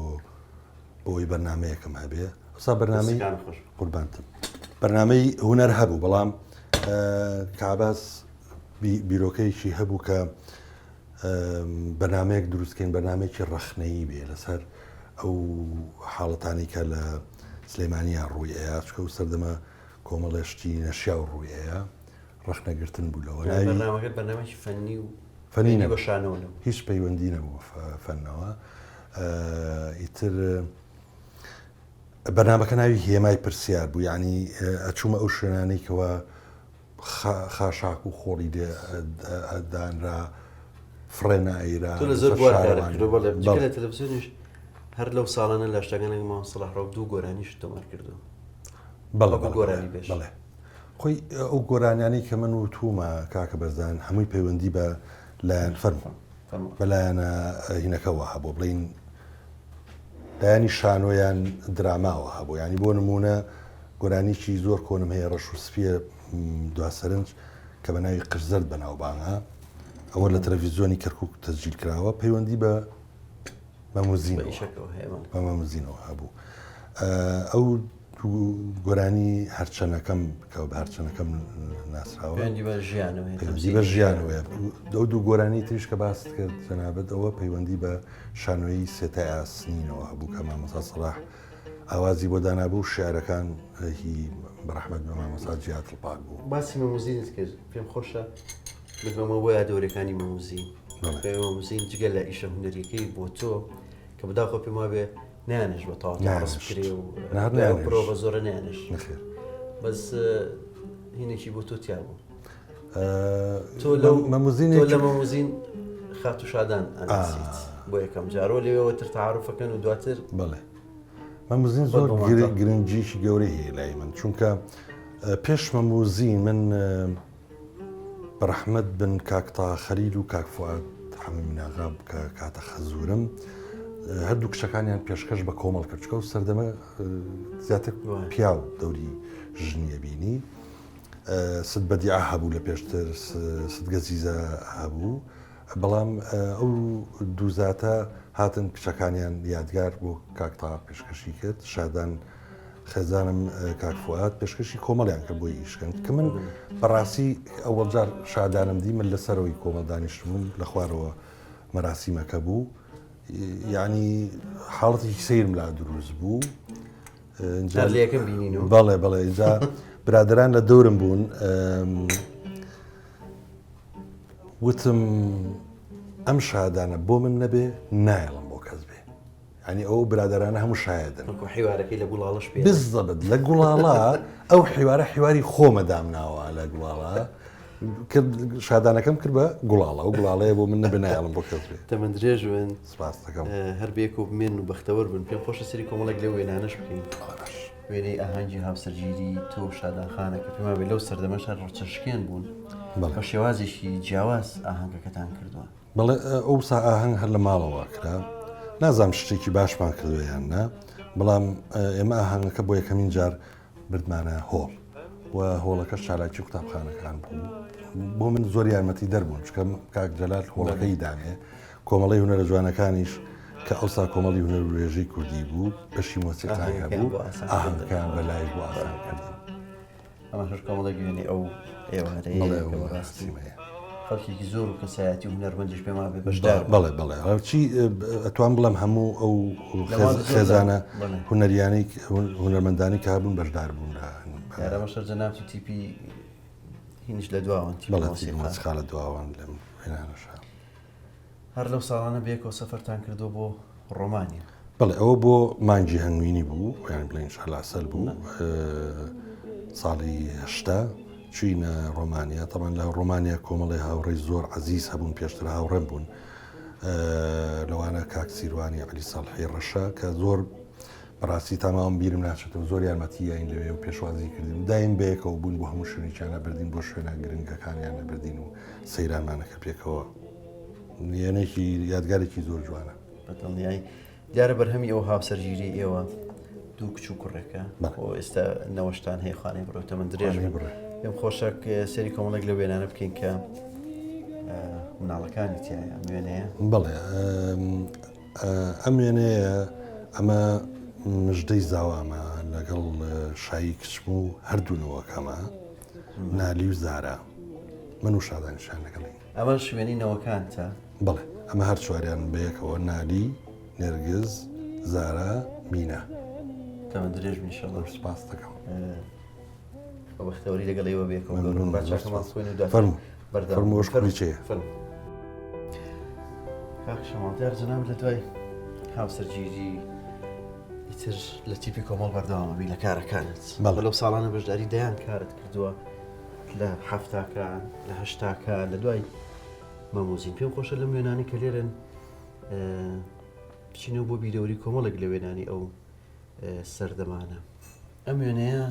بۆی بەرنمەیەکم هەبێ ئەوسا بەرنمەی قوربانتم بەرنمەی هوەر هەبوو بەڵام کاباس بیرۆکەیەکی هەبوو کە بەرنمەیەک دروستکەین بەرنمەیەکی ڕەخنەیی بێ لەسەر ئەو حاڵەتانی کە لە سلێمانیان ڕووی ئەیا چکە و سەردەمە کۆمەڵێ شتی نەشیاو ڕووی ئەیا ڕەخنە گرتن بوو لەوە ناوی بەرنامەکەت بەرنامەیەکی فەنی و فەنی نەبوو نەبوو بە شانۆوە نەبوو هیچ پەیوەندی نەبوو بە فەنەوە ئیتر بەرنامەکە ناوی هێمای پرسیار بوو یعنی ئەچوومە ئەو شوێنانەی کەەوە خاشاک و خۆڵی لێ دانرا فڕێ نایرا تۆ لە زۆر بوار کارت کردووە بەڵێ جگە لە تەلەڤزیۆنیش هەر لەو ساڵانە لە شتەکانێک مام سەڵاح ڕەوف دوو گۆرانیشت تۆمار کردووە بەڵێ وەکو گۆرانی بێژ. بەڵێ خۆی ئەو گۆرانیانەی کە من وتومە کاکە بەرزان هەمووی پەیوەندی بە لایەن فەرموو فەرموو. بە لایەنە هینەکەوە هەبوو بڵین لایەنی شانۆیان دراماوە هەبوو ینی بۆ نمونە گۆرانیی زۆر کۆنم هەیە ڕەش و سپیە دوا سەرنج کە بە ناوی قژزەرد بەناوبانگە ئەوە لە تەلەڤیزیۆنی کەرکک تەسجیل کراوە پەیوەندی بە بە ئیشەکەوە هەیە بەڵێ. بە مەموزینەوە هەبوو ئەو گۆرانی هەرچەنەکەم کە بە هەرچەنەکەم ناسراوە پەیوەندی بە ژیانەوە هەیە، پەیوەندی بە ژیانەوەیە. ئەو دوو گۆرانی تریش کە باست کرد جەنابت ئەوە پەیوەندی بە شانۆیی سێتای ئاسنینەوە هەبوو کە مامۆستا سەڵاح ئاوازی بۆ دانابوو و شیعرەکان هی بەڕەحمەت بە مامۆستا جیاد دڵپاک بوو. باسی مەموزینت کرد پێم خۆشە ببەمەوە بۆ یادەوەریەکانی مەموزین. بەڵێ. مەموزین جگە لە ئیشە هونەریەکەی بۆ تۆ کە بەداخەوە پێم وابێ نانش بە تەواوەتی عەرز بکرێ و پرۆڤە زۆرە نانش نەخێر بەس هینێکی بۆ تۆ تیا بوو تۆ لە مەموزین خاتو شادان ئەناسیت بۆ یەکەم جارۆ لەوێوە تر تعارفەکەن و دواتر بەڵێ مەموزین زۆر گرنگجیکی گەورەی هەیە لای من چونکە پێش مەموزین من بەڕەحمەت بن کاک تاها خەلیل و کاک فوئاد حەمە میناغا کە کاتە خەزورم هەردوو کچەکانیان پێشکەش بە کۆمەڵ کرد چکە و سەردەمە زیاتر پیاو دەوری ژنیە بینی ست بەدیعە هەبوو لە پێشتر ست گەزیزە هەبوو بەڵام ئەو دووزاتە هاتن کچەکانیان یادگار بۆ کاک تاها پێشکەشی کرد شادان خێزانم کاک فوئاد پێشکەشی کۆمەڵیان کرد بۆی ئیشکەن کە من بەڕاستی ئەوەڵ جار شادانم دی من لەسەرەوەی کۆمەڵ دانیشتبووم لە خوارەوە مەراسیمەکە بوو یعنی حاڵەتێکی سەیرم لا دروست بوو لەکەم بینین بەڵێ بەڵێ اینجا برادران لە دەورم بوون وتم ئەم شادانە بۆ من نەبێ نایەڵم بۆ کەس بێ یانی ئەو برادەرانە هەموو شایەدن. وەکو حیوارەکەی لە گوڵاڵەش پێ. بزەبت لە گوڵاڵە ئەو حیوارە حیواری خۆمە دامناوە لە گوڵاڵە کرد شادانەکەم کرد بە گوڵاڵە ئەو گوڵاڵەیە بۆ من نەبێ نایەڵم بۆ کەس بێ. تەمەن درێژ بن. سپاست دەکەم. هەر بەیەکەوە بمێنن و بەختەوەر بن. پێم خۆشە سەیری کۆمەڵێک لەو وێنانەش بکەین. بەڵێ باش. وێنەی ئاهەنگی هاوسەرگیری تۆ و شادان خانە کە پێم وابێ لەو سەردەمەش هەر ڕچەشکێن بوون. بەڵێ. بە شێوازێکی جیاواز ئاهەنگەکەتان کردووە. بەڵێ ئەوسا ئاهەنگ هەر لە ماڵەوە کرا نازانم شتێکی باشمان کردوە یان نا بەڵام ئێمە ئاهەنگەکە بۆ یەکەمین جار بردمانە هۆڵ و هۆڵەکە چالاکی قوتابخانەکان بوو بۆ من زۆر یارمەتی دەربوون چکە کاک جەلال هۆڵەکەی دانێ کۆمەڵی هونەرە جوانەکانیش کە ئەوسا کۆمەڵی هونەر و وێژەی کوردی بوو بەشی مۆسیقای هەبوو ئاهەنگەکەیان بە لایڤ بۆ ئاسان کردن. ئەمە هەر کۆمەڵێک وێنەی ئەو ئێوارەیە کە بەڕاستی خەڵکێکی زۆر و کەسایەتی و هونەرمەندیش پێمان بێ بەشدار بەڵێ بەڵێ هەرچی ئەتوان بڵێم هەموو ئەو خێزانە هونەریانەی هونەرمەندانی کە هەبوون بەشدار بوون لە ئەمە شەر جەنابی تیپی هینیش لە دواوەن تیپی مۆسیقا لە دواوەن لەم وێنانەشە. هەر لەو ساڵانە بەیەکەوە سەفەرتان کردووە بۆ ڕۆمانیا؟ بەڵێ ئەوە بۆ مانگی هەنگوینی بوو یان بڵێین شەلاسەل بوو ساڵی 80 چوینە ڕۆمانیا تەمان لە ڕۆمانیا کۆمەڵی هاوڕێی زۆر عزیز هەبوون پێشتر هاوڕێم بوون لەوانە کاک سیروانی علی ساڵحی ڕەشە کە زۆر بەڕاستی تا ماوم بیرم ناچێتەوە زۆر یارمەتی یاین لەوێ و پێشوازی کردین و دایم بەیەکەوە بوون بۆ هەموو شوێنێکیان ئەبردین بۆ شوێنە گرنگەکانیان ئەبردین و سەیرانمان ئەکرد پێکەوە یانێکی یادگارێکی زۆر جوانە. بە دڵنیایی دیارە بەرهەمی ئەو هاوسەرگیری ئێوە دوو کچ و کوڕێکە بۆ ئێستا نەوەشتان هەیە خانەی بڕێ تەمەن درێژ بڕێ پێم خۆشە سەری کۆمەڵێک لە وێنانە بکەین کە مناڵەکانی تایە وێنەیە بەڵێ ئەم وێنەیە ئەمە مژدەی زاوامە لەگەڵ شایی کچم و هەردوو نەوەکەمە نالی و زارا من و شادانیشان لەگەڵی. ئەمەش وێنەی نەوەکانتە؟ بەڵێ ئەمە هەر چواریان بەیەکەوە نالی، نێرگز، زارا، مینا. تەمەن درێژ بن ئیشەڵا. زۆر سوپاست دەکەم. بە بەختەوەری لەگەڵ ئێوە بێکەوە گەورە با چاکەمان بخۆین و دواتر فەرموو بەردەوام فەرموو ئەوش کوڕیچەیە. فەرموو. کاک شەماڵ دیار جەنابت لە دوای هاوسەرگیری ئیتر لە تیپی کۆمەڵ بەردەوامە بی لە کارەکانت بەڵێ. لەو ساڵانە بەشداری دەیان کارت کردووە لە حەفتاکان لە هەشتاکان لە دوای مەموزین پێم خۆشە لەم وێنانەی کە لێرن بچینەوە بۆ بیرەوەری کۆمەڵێک لە وێنانی ئەو سەردەمانە. ئەم وێنەیە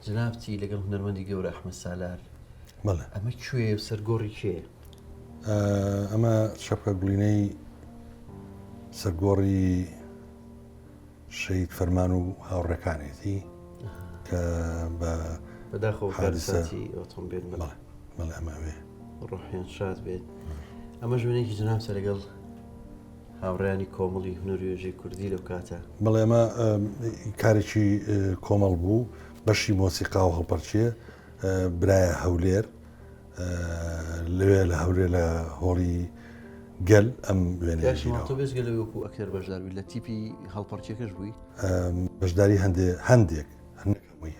جەنابتی لەگەڵ هونەرمەندی گەورە ئەحمەد سالار. بەڵێ. ئەمە کوێیە و سەر گۆڕی کێیە؟ ئەمە شەپکە گوڵینەی سەر گۆڕی شەهید فەرمان و هاوڕێکانێتی کە بە بەداخەوە حادیسەی ئۆتۆمبێل بەڵێ بەڵێ ئەمە ئەوێ ڕۆحیان شاد بێت. ئەمە ژوێنێکی جەنابتە لەگەڵ. هاوڕێیانی کۆمەڵی هونەر و وێژەی کوردی لەو کاتە. بەڵێ ئەمە کارێکی کۆمەڵ بوو، بەشی مۆسیقا و هەڵپەرکێ برایە هەولێر، لەوێ لە هەولێر لە هۆڵی گەل ئەم وێنەیە گیراوە. تۆ بێجگە لەوەی وەکوو ئەکتەر بەشدار بووی لە تیپی هەڵپەڕکێکەش بووی؟ بەشداری هەندێ هەندێک نەک هەمووی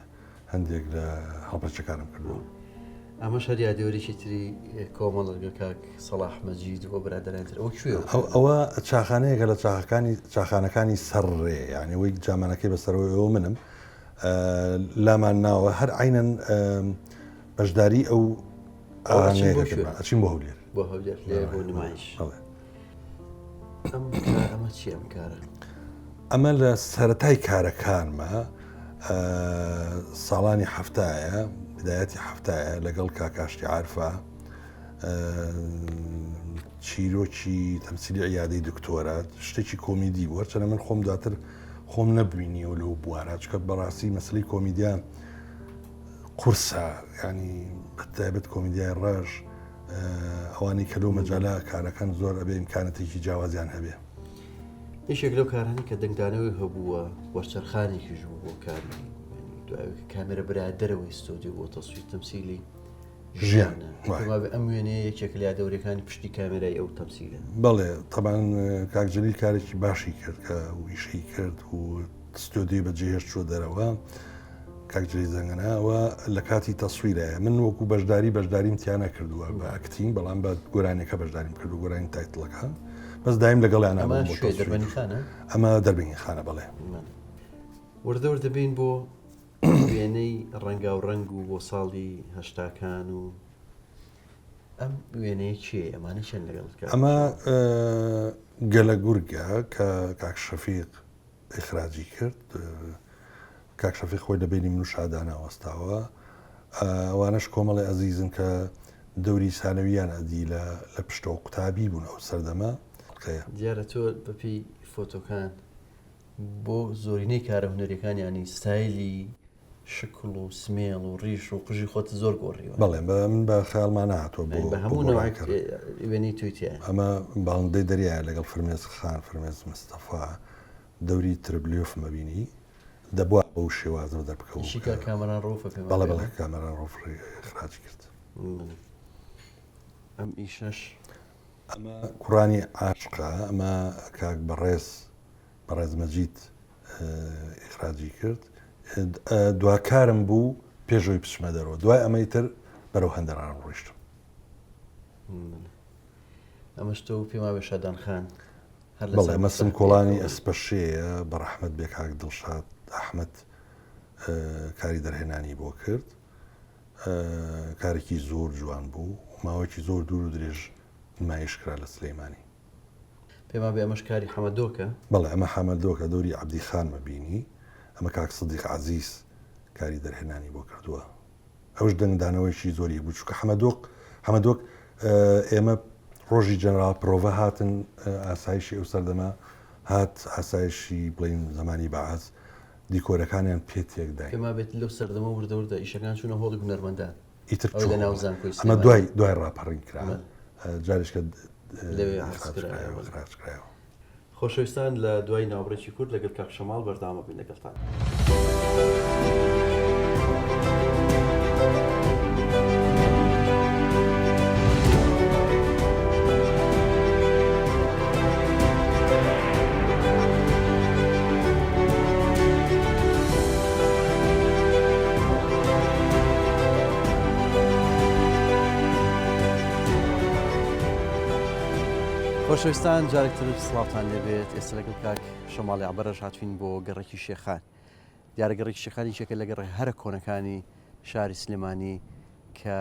هەندێک لە هەڵپەرچەکانم کردووە. ئەمەش هەر یادەوەرێکی تری کۆمەڵگە کاک سەڵاح مەجید و برادەرانی تر ئەوە کوێ ئەوە چاخانەیەکە لە چاخەکانی چاخانەکانی سەر ڕێ یعنی ئەوەی جامانەکەی بەسەرەوەی ئەوە منم لامان ناوە هەر عینەن بەشداری ئەو ئەچین بۆ هەولێر بۆ هەولێر بۆ نمایش ئەمە چی ئەم کارە؟ ئەمە لە سەتای کارەکانمە ساڵانی هەفتایە بدایەتی هەفتایە لەگەڵ کاکاشتی عرفە چیرۆکی تەمسیلی عیادەی دکتۆرە شتێکی کۆمیدی بوو هەرچەنە من خۆم دواتر خۆم نەبینیەوە لەو بوارە چکە بەڕاستی مەسلی کۆمیدیا قورسە ینی بەتایبەت کۆمیدیای ڕەش ئەوانەی کە لەو مەجالە کارەکەن زۆر ئەبێ ئیمکانەتێکی جیاوازیان هەبێ. یەکێک لەو کارانەی کە دەنگدانەوەی هەبووە وەرچەرخانێکیش بوو بۆ کاری دوای کە کامێرە برایە دەرەوەی ستۆدیۆ بۆ تەسویر تەمسیلی ژیان ئەم وێنەیە یەکێک لە یادەوەریەکانی پشتی کامێرای ئەو تەمسیلە. بەڵێ تەبان کاک جەلیل کارێکی باشی کرد کە ئیشەی کرد و ستۆدیۆی بەجێهێشت چووە دەرەوە. کاک جەلیل زەنگەنە ئەوە لە کاتی تەسویرایە من وەکو بەشداری بەشداریم تیا نەکردووە بە acting بەڵام بە گۆرانیەکە بەشداریم کردو گۆرانی title ەکە بەس دایم لەگەڵیان ئەمە شوێ دەربەنی خانە ئەمە دەربەنی خانە بەڵێ وردە وردە بین بۆ وێنەی ڕەنگاو ڕەنگ و بۆ ساڵی هەشتاکان و ئەم وێنەیە کێ ئەمانە چەند لەگەڵ ئەمە گەلە گورگە کە کاک شەفیق ئیخراجی کرد کاک شەفیق خۆی لە بەینی من و شادانا وەستاوە ئەوانەش کۆمەڵی ئەزیزن کە دەوری سانەویان ئەدی لە لە پشتەوە قوتابی بوون ئەو سەردەمە قەیە. دیارە تۆ بەپێی فۆتۆکان بۆ زۆرینەی کارە هونەریەکان یانی ستایلی شکڵ و سمێڵ و ڕیش و قژی خۆت زۆر گۆڕیوە. بەڵێ بە من بە خەیاڵما نەهاتووە بۆ بە هەموو نەوعێک وێنەی تۆی تیایە. ئەمە باڵندەی دەریایە لەگەڵ فرمێسک خان، فرمێسک مستەفا، دەوری تربلیۆفم ئەبینی دەبوا بەو شێوازەوە دەربکەوم. ئیشی کاک کامەران ڕەوفە پێم بەڵێ بەڵێ کامەران ڕەوف ئیخراجی کرد. ئەم ئیشەش ئەمە کوڕانی عاشقە ئەمە کاک بەڕێز بەڕێز مەجید ئیخراجی کرد دواکارم بوو پێشەوەی بچمە دەرەوە دوای ئەمەی تر بەرەو هەندەران ڕۆیشتم. ئەمەش تۆ پێم وابێ شادان خان بەڵێ ئەمە سمکۆڵانی ئەسپەشێیە بە ڕەحمەت بێ کاک دڵشاد ئەحمەد کاری دەرهێنانی بۆ کرد کارێکی زۆر جوان بوو ماوەیەکی زۆر دوور و درێژ نمایش کرا لە سلەیمانی. پێم وابێ ئەمەش کاری حەمەدۆکە. بەڵێ ئەمە حەمەدۆکە دەوری عەبدی خانمە بینی ئەمە کاک سدیق عەزیز کاری دەرهێنانی بۆ کردووە ئەوش دەنگدانەوەیکی زۆری بوو چونکە حەمەدۆک حەمەدۆک ئێمە ڕۆژی جەنەراڵ پرۆڤە هاتن ئاسایشی ئەو سەردەمە هات ئاسایشی بڵین زمانی بەعس دیکۆرەکانیان پێ تێکداین. پێم وابێت لەو سەردەمە وردە وردە ئیشەکان چوونە هۆڵی هونەرمەندان. ئیتر ئەوەی لە ناو زانکۆی ئەمە دوای دوای ڕاپەڕین کرا جارێکە لەوێ کرایەوە. خۆشەویستان لە دوای ناوبڕێکی کورت لەگەڵ کاک شەماڵ بەردەوام بین لەگەڵتان. خۆشەویستان جارێک تر سڵاوتان لێبێت ئێستا لەگەڵ کاک شەماڵی عەبەرەش هاتوین بۆ گەڕەکی شێخان دیارە گەڕەکی شێخان یەکێکە لە گەڕە هەرە کۆنەکانی شاری سلێمانی کە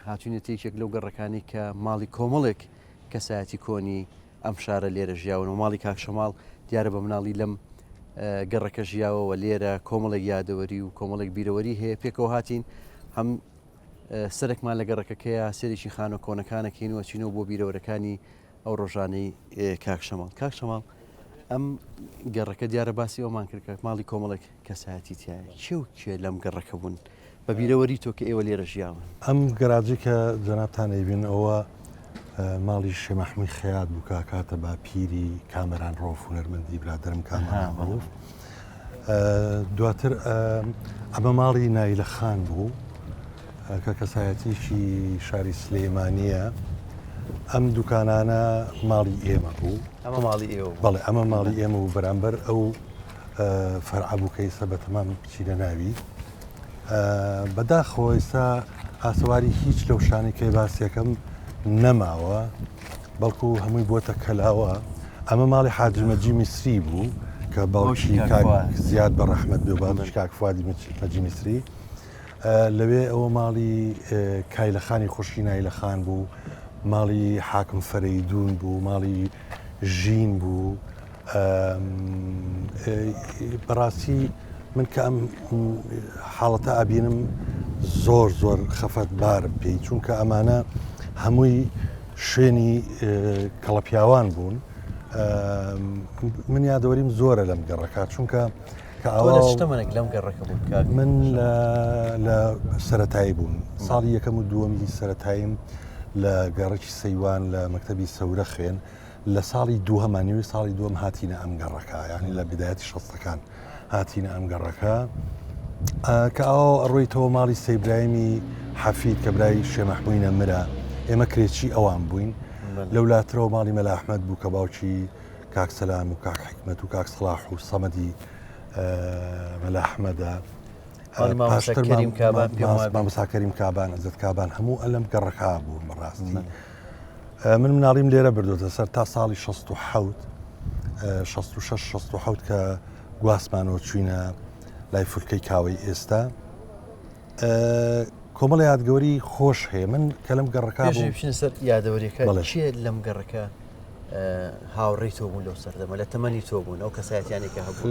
هاتوینەتە یەکێک لەو گەڕەکانی کە ماڵی کۆمەڵێک کەسایەتی کۆنی ئەم شارە لێرە ژیاون و ماڵی کاک شەماڵ دیارە بە مناڵی لەم گەڕەکە ژیاوەوە لێرە کۆمەڵێک یادەوەری و کۆمەڵێک بیرەوەری هەیە پێکەوە هاتین هەم سەرێکمان لە گەڕەکەکەیە سێرێکی خانە کۆنەکانەکەین و چینەوە بۆ بیرەوەرەکانی ئەو ڕۆژانەی کاک شەماڵ کاک شەماڵ ئەم گەڕەکە دیارە باسی ئەومان کرد کە ماڵی کۆمەڵێک کەسایەتی تایە کێ و کێ لەم گەڕەکە بوون بە بیرەوەری تۆ کە ئێوە لێرە ژیاون ئەم گەراجی کە جەنابتان ئەیبین ئەوە. ماڵی شێ مەحمووی خەیات بوو کە کاتە باپیری کامەران ڕۆف هونەرمەندی برادەرم کامەران ڕۆف. دواتر ئەمە ماڵی نایلە خان بوو کە کەسایەتیکی شاری سلەیمانیە ئەم دوکانانە ماڵی ئێمە بوو ئەمە ماڵی ئێوە بەڵێ ئەمە ماڵی ئێمە و بەرامبەر ئەو فەرعە بوو کە ئیستا بە تەمام بچینە ناوی بەداخەوە ئیستا ئاسەواری هیچ لەو شانەی کە باسیەکەم نەماوە بەڵکو هەمووی بۆتە کەلاوە ئەمە ماڵی حاجی مەجی میسری بوو کە باوکی کاک زیاد بە ڕەحمەت بێ باوکی کاک فوادی مەجی میسری لەوێ ئەوە ماڵی کایلەخانی خوشکی نایلەخان بوو ماڵی حاکم فەرەیدون بوو ماڵی ژین بوو بەڕاستی من کە ئەم حاڵەتە ئەبینم زۆر زۆر خەفەت بارم پێی چونکە ئەمانە هەمووی شوێنی کەڵەپیاوان بوون من یادەوەریم زۆرە لەم گەڕەکە چونکە کە ئەوە شتەمەنێک لەم گەڕەکە بوو من لە سەتایی بووم ساڵی یەکەم و دووەمی سەتاییم لە گەڕکی سەیوان لە مەکتتەبی سەورە خوێن لە ساڵی دووهەما نیوەی ساڵی دووەم هاتینە ئەم گەڕەکە یانی لە بدایەتی شەستەکان هاتینە ئەم گەڕەکە کە ئەو ئەڕۆیتەوە ماڵی سەیبرایمی حەفید کە برای شێمەحمووی نەمرە ئێمە کرێچی ئەوان بووین لەولاترەوە ماڵی مەلا ئەحمەد بوو کە باوکی کاک سەلام و کاک حکمت و کاک سڵاح و سەمەدی مەلا ئەحمەدە مامۆستا کەریم کابان عزەت کابان هەموو ئەلم گەڕەکە بوون بەڕاستی من مناڵیم لێرە بردوتە سەر تا ساڵی 16 66 67 کە گواستمانەوە چوینە لای فولکەی کاوەی ئێستا کۆمەڵی یادگەوەری خۆش هەیە من کە لەم گەڕەکە بچینە سەر یادەوەریەکە چێ لەم گەڕەکە هاوڕێی تۆ بوون لەو سەردەمە لە تەمەنی تۆ بوون ئەو کەسایەتیانی کە هەبوو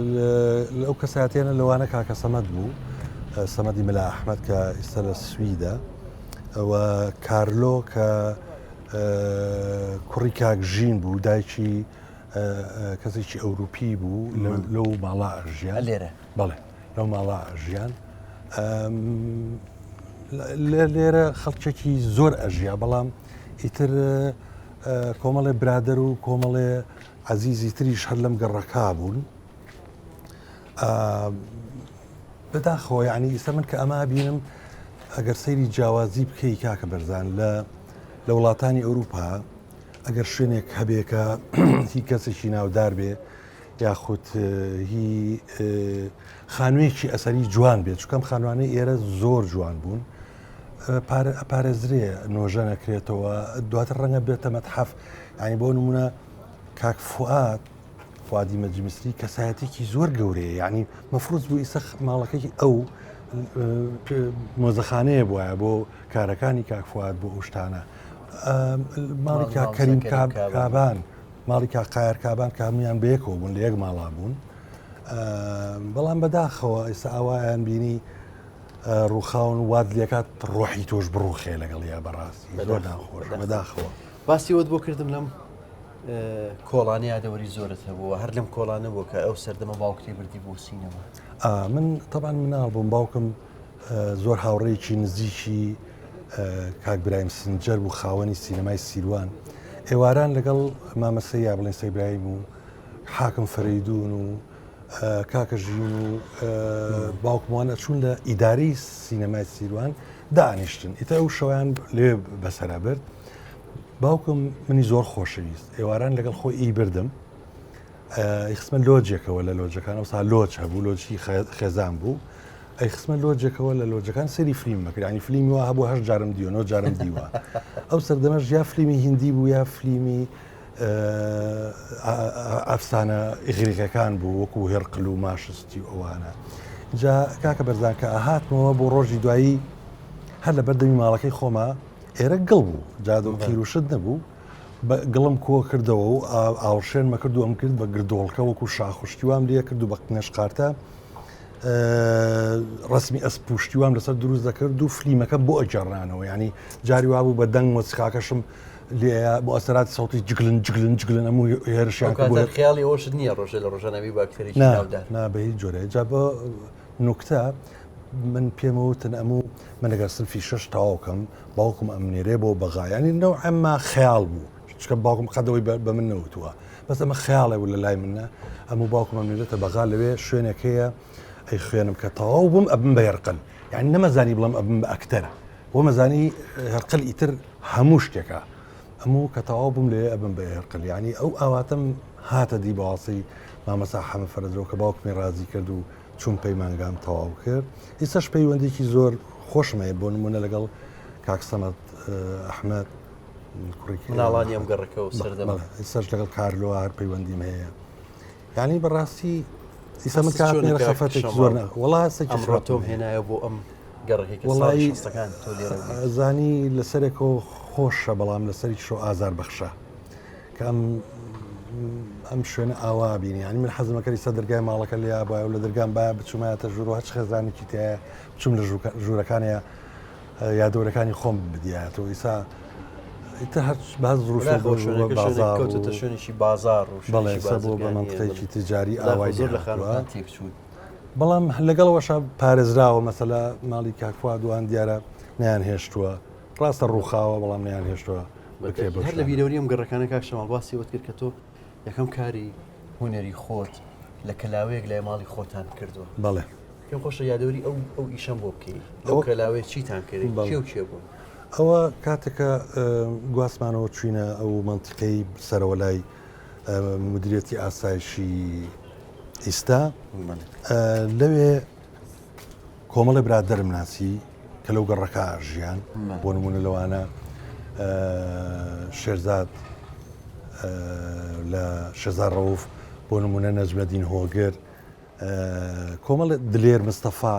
لەو کەساتیانە لەوانە کاکە سەمەد بوو سەمەدی مەلا ئەحمەد کە ئیستا لە سویدە و کارلۆ کە کوڕی کاک ژین بوو دایکی کەسێکی ئەوروپی بوو لەو ماڵا ژیان لێرە بەڵێ لەو ماڵا ژیان لێرە خەڵکێکی زۆر ئەژیا بەڵام ئیتر کۆمەڵێ برادەر و کۆمەڵێ عەزیزی تریش هەر لەم گەڕەکا بوون بەداخەوە یعنی ئیستا من کە ئەمە بینم ئەگەر سەیری جیاوازی بکەی کاکە بەرزان لە لە وڵاتانی ئەوروپا ئەگەر شوێنێک هەبێ کە هی کەسێکی ناودار بێ یاخود هی خانوویەکی ئەسەری جوان بێت چکەم خانوانەی ئێرە زۆر جوان بوون ئەپارێزرێ نۆژە نەکرێتەوە دواتر ڕەنگە بێتە مەتحەف ینی بۆ نمونە کاک فوئاد فوادی مەجی میسری کەسایەتێکی زۆر گەورەیە یعنی مەفروز بوو ئیسە ماڵەکەی ئەو مۆزەخانەیە بواە بۆ کارەکانی کاک فواد بۆ ئەو شتانە ماڵی کاک کەریم کابان ماڵی کاک قایەر کابان کە هەمویان بەیەکەوە بوون لە یەک ماڵا بوون بەڵام بەداخەوە ئێستا ئاوایان بینی ڕووخاون وات لێکات ڕۆحی تۆش بڕوخێ لەگەڵ یا بەڕاستی زۆر ناخۆش بەداخەوە باسی وت بۆ کردم لەم کۆڵانە یادەوەری زۆرت هەبووە هەر لەم کۆڵانە بوو کە ئەو سەردەمە باوکتی بردی بۆ سینەما من تەبان مناڵ بووم باوکم زۆر هاوڕێیەکی نزیکی کاک برایم سنجەر بوو خاوەنی سینەمای سیروان ئێواران لەگەڵ مامە سەیا بڵێن سەی برایم و حاکم فەرەیدون و کاکە ژین و باوکمان ئەچوون لە ئیداری سینەمای سیروان دانیشتن ئیتر ئەو شەویان لێ بەسەرا برد باوکم منی زۆر خۆشەویست ئێواران لەگەڵ خۆی ئی بردم ئەیخستمە لۆجێکەوە لە لۆجەکان ئەوسا لۆج هەبوو لۆجی خێزان بوو ئەیخستمە لۆجێکەوە لە لۆجەکان سەری فلیم مەکرد ینی فلیمی وا هەبوو هەر جارم دیوە نۆ جارم دیوە ئەو سەردەمەش یا فلیمی هندی بوو یا فلیمی ئەفسانە ئیغریقەکان بوو وەکو هێرقل و ماشستی و ئەوانە جا کاکە بەرزان کە ئاهاتمەوە بۆ ڕۆژی دوایی هەر لە بەردەمی ماڵەکەی خۆما ئێرە گڵ بوو جادە و تیروشت نەبوو بە گڵم کۆ کردەوە و ئاوڕشێنمە کرد و ئەم کرد بە گردۆڵکە وەکو شاخ و شتی وام لێ کرد و بە قنەشقارتە ڕسمی ئەسپ و شتی وام لەسەر دروست دەکرد و فلیمەکە بۆ ئەگەڕانەوە ینی جاری وابوو بە دەنگ مۆسیقاکەشم لێ موسەرات سەوتی جگلن جگلن جگلن ئەم هێرشیان خیاڵی ئەوەشت نییە ڕۆژە لە ڕۆژانەوی باکتەری نا بە هیچ جۆرێ جا بە نوکتە. من پێمەوتن ئەموو من لەگەر سنفی شەش تەواو کەم باوکم ئەمنێرێ بۆ بەغا یانی نەوعا ما خەیاڵ بوو چکە باوکم قەدەوەی بە من نەوتووە بەس ئەمە خەیاڵێ بوو لە لای منە ئەموو باوکم ئەمنێرێتە بەغا لەوێ شوێنێک هەیە ئەی خوێنم کە تەواو بووم ئەبم بە هێرقل یعنی نەمەزانی بڵم ئەبم بە ئەکتەر بۆ مەزانی هێرقل ئیتر هەموو شتێکە ئەموو کە تەواو بووم لێ ئەبم بە هێرقل یعنی ئەو ئاواتم هاتە دی بەواسی مامەسا حەمە فەرەجەوە کە باوکمی ڕازی کرد و چووم پەیمانگام تەواو کرد ئیسەش پەیوەندێکی زۆر خۆشم هەیە بۆ نمونە لەگەڵ کاک سەمەد ئەحمەد کوڕێکی مناڵانی ئەم گەڕەکە و سەردەم ئیسەش لەگەڵ کارلۆ هەر پەیوەندیم هەیە یعنی بەڕاستی ئیسە من کات لێرە خەفەتێکی زۆر نە وڵا هەستێکی ئەمڕۆ تۆم هێنایە بۆ ئەم گەڕەکەی کە ساڵی شەستەکان تۆ لێرە بووی. زانی لەسەرێکەوە خۆشە بەڵام لەسەری شۆ ئازار بەخشە کە ئەم ئەم شوێنە ئاوا بینی یعنی من حەزمە کەری سە دەرگای ماڵەکە لێ بایە و لە دەرگام باە بچوومایەتە ژوور و هەچ خێزانێکی تایە بچوم لە ژوورەکانەیە یادەوەرەکانی خۆم بدیایەتەوە ئیسا ئیتر هەر باز ڕووشە بۆ شوێنەکە کەوتە شوێنێکی بازار و بەڵێ سە بۆ بە مەنتقەیەکی تجاری ئاوای زۆر لە خانووەکان تێکچوون. بەڵام لەگەڵەوەشە پارێزراوە مەسەلە ماڵی کاکفواد دوان دیارە نیان هێشتووە ڕاستە ڕووخاوە بەڵام نیان هێشتووە بکرێ بە هەر لە بیرەوەری ئەم گەڕەکانە کاک شەماڵ باسی وت کرد کە تۆ یەکەم کاری هونەری خۆت لە کەلاوەیەک لای ماڵی خۆتان کردووە. بەڵێ. پێم خۆشە یادەوەری ئەو ئەو ئیشەم بۆ بکەی. ئەو کەلاوەیە چیتان کرد؟ کێ و کێ بوون؟ ئەوە کاتێکە گواستمانەوە چوینە ئەو مەنتیقەی سەرەوە لای مدیریەتی ئاسایشی ئیستا لەوێ کۆمەڵی برادەرم ناسی کە لەو گەڕەکە ژیان بۆ نمونە لەوانە شێرزاد لە شێزار ڕەوف بۆ نمونە نەجمەدین هۆگر کۆمەڵ دلێر مستەفا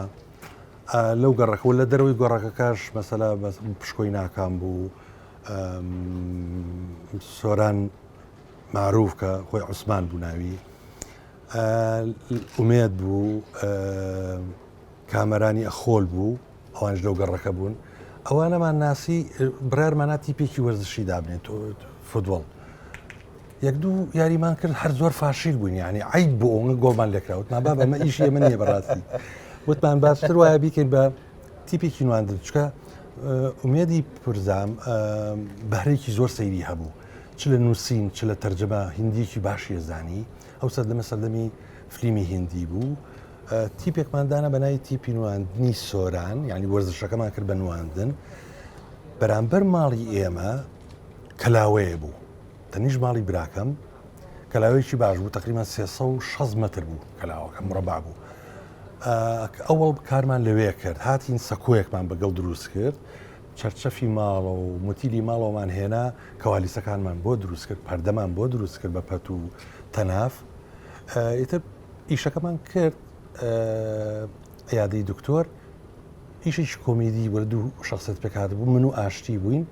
لەو گەڕەکە و لە دەرەوەی گەڕەکەکەش مەسەلا پشکۆی ناکام بوو سۆران معروف کە خۆی عوسمان بوو ناوی ئومێد بوو کامەرانی ئەخۆل بوو ئەوانش لەو گەڕەکە بوون ئەوانەمان ناسی بڕارمانە تیپێکی وەرزشی دابنێت فوتبۆڵ یەک دوو یاریمان کرد هەر زۆر فاشیل بووین یعنی عیب بۆ ئەوە گۆڵمان لێکرا وتمان بابە ئەمە ئیشی ئێمە نییە بەڕاستی وتمان باشتر وایە بیکەین بە تیپێکی نواندن چکە ئومێدی پرزام بەهرێکی زۆر سەیری هەبوو چ لە نووسین چ لە تەرجەمە هندیکی باشی زانی ئەو سەردەمە سەردەمی فلیمی هندی بوو تیپێکمان دانا بە ناوی تیپی نواندنی سۆران یعنی وەرزشەکەمان کرد بە نواندن بەرامبەر ماڵی ئێمە کەلاوەیە بوو تەنیشت ماڵی براکەم کەلاوەیەکی باش بوو تقریبا 360 متر بوو کەلاوەکە مرەبا بوو ئەوەڵ کارمان لەوێ کرد هاتین سەکۆیەکمان بەگەڵ دروست کرد چەرچەفی ماڵە و موتیلی ماڵەوەمان هێنا کەوالیسەکانمان بۆ دروست کرد پەردەمان بۆ دروست کرد بە پەت و تەناف ئیتر ئیشەکەمان کرد عیادەی دکتۆر ئیشێکی کۆمیدی وەر دوو شخصێت پێکات بوو من و ئاشتی بووین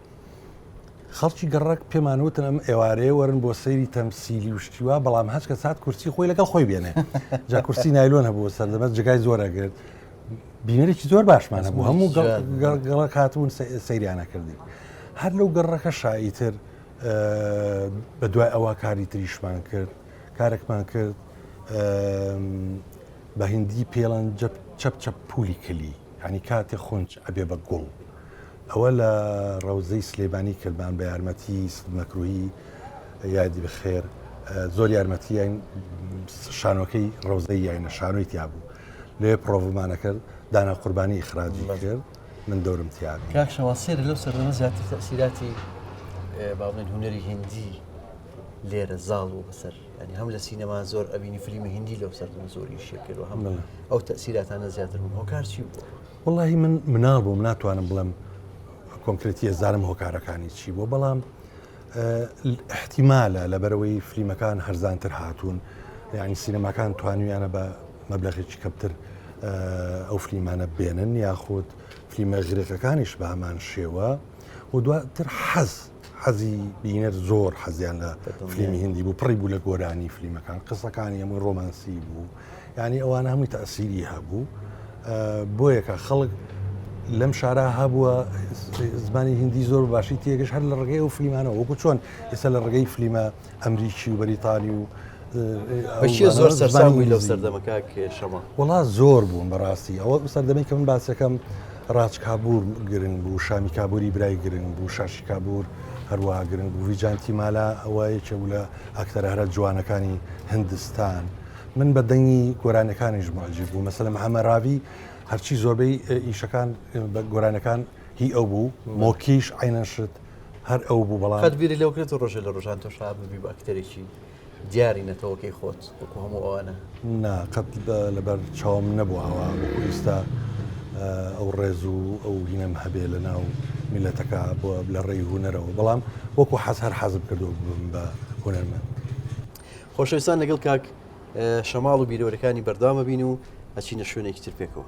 خەڵکی گەڕەک پێمان وتن ئەم ئێوارەیە وەرن بۆ سەیری تەمسیلی و شتی وا بەڵام هەچ کەس هات کورسی خۆی لەگەڵ خۆی بێنێ جا کورسی نایلۆن هەبوو سەردەمە جێگای زۆر ئەگرت بینەرێکی زۆر باشمان هەبوو هەموو گەڕەک هاتبوون سەیریانە کردین هەر لەو گەڕەکە شاییتر بە دوای ئەوە کاری تریشمان کرد کارێکمان کرد بە هندی پێڵەن چەپ چەپ پولی کلی ینی کاتێ خونچ ئەبێ بە گوڵ ئەوە لە ڕەوزەی سلێمانی کردمان بە یارمەتی سد مەکروهی یادی بەخێر زۆر یارمەتی یاین شانۆکەی ڕەوزەی یاینە شانۆی تیا بوو لێ پرۆڤمانە کرد دانا قوربانی ئیخراجی کرد من دەورم تیا بوو. کاک شەوان سەیرە لەو سەردەمە زیاتر تەئسیراتی با بڵێین هونەری هیندی لێرە زاڵ بوو بەسەر ینی هەم لە سینەما زۆر ئەبینی فلیمی هیندی لەو سەردەمە زۆر ئیشی کرد و هەم ئەو تەئسیراتانە زیاتر بوون هۆکار چی بوو؟ وەڵاهی من مناڵ بووم ناتوانم بڵێم کۆنکرێتی ئەزانم هۆکارەکانی چی بووە بەڵام احتیمالە لەبەرەوەی فلیمەکان هەرزانتر هاتوون یعنی سینەماکان توانیانە بە مەبلەغێکی کەمتر ئەو فلیمانە بێنن یاخود فلیمە غرێقەکانیش بە هەمان شێوە و دواتر حەز حەزی بینەر زۆر حەزیان لە فلیمی هندی بوو پڕی بوو لە گۆرانی فلیمەکان قسەکانی هەمووی ڕۆمانسی بوو یعنی ئەوانە هەمووی تەسیری هەبوو بۆیەکە خەڵک لەم شارە هەبووە زمانی هندی زۆر باشی تێگەش هەر لە ڕێگەی ئەو فلیمانەوە وەکو چۆن ئێستا لە ڕێگەی فلیمە ئەمریکی و بەریتانی و بەچیە زۆر سەرسام بووی لەو سەردەمە کاک شەماڵ؟ وەڵا زۆر بوون بەڕاستی ئەوە سەردەمەی کە من باسەکەم ڕاج کابور گرنگ بوو شامی کابوری برای گرنگ بوو شاشی کابور هەروەها گرنگ بوو ڤیجانتی مالا ئەوە یەکێ بوو لە ئەکتەرە هەرە جوانەکانی هندستان من بە دەنگی گۆرانەکانیش معجب بوو مەسەلەن محەممەد ڕاوی هەرچی زۆربەی ئیشەکان بە گۆرانەکان هی ئەو بوو مۆکیش عینەن شت هەر ئەو بوو بەڵام قەت بیری لەو کرد ڕۆژێ لە ڕۆژان تۆش ببی بە ئەکتەرێکی دیاری نەتەوەکەی خۆت وەکو هەموو ئەوانە؟ نا قەت لەبەر چاوم نەبوو ئاوا وەکو ئیستا ئەو ڕێز و ئەو هینەم هەبێ لە ناو میلەتەکە بۆ لە ڕێی هونەرەوە بەڵام وەکو حەز هەر حەزم کردووە ببم بە هونەرمەند. خۆشەویستان لەگەڵ کاک شەماڵ و بیرەوەرەکانی بەردەوام ئەبین و ئەچینە شوێنێکی تر پێکەوە.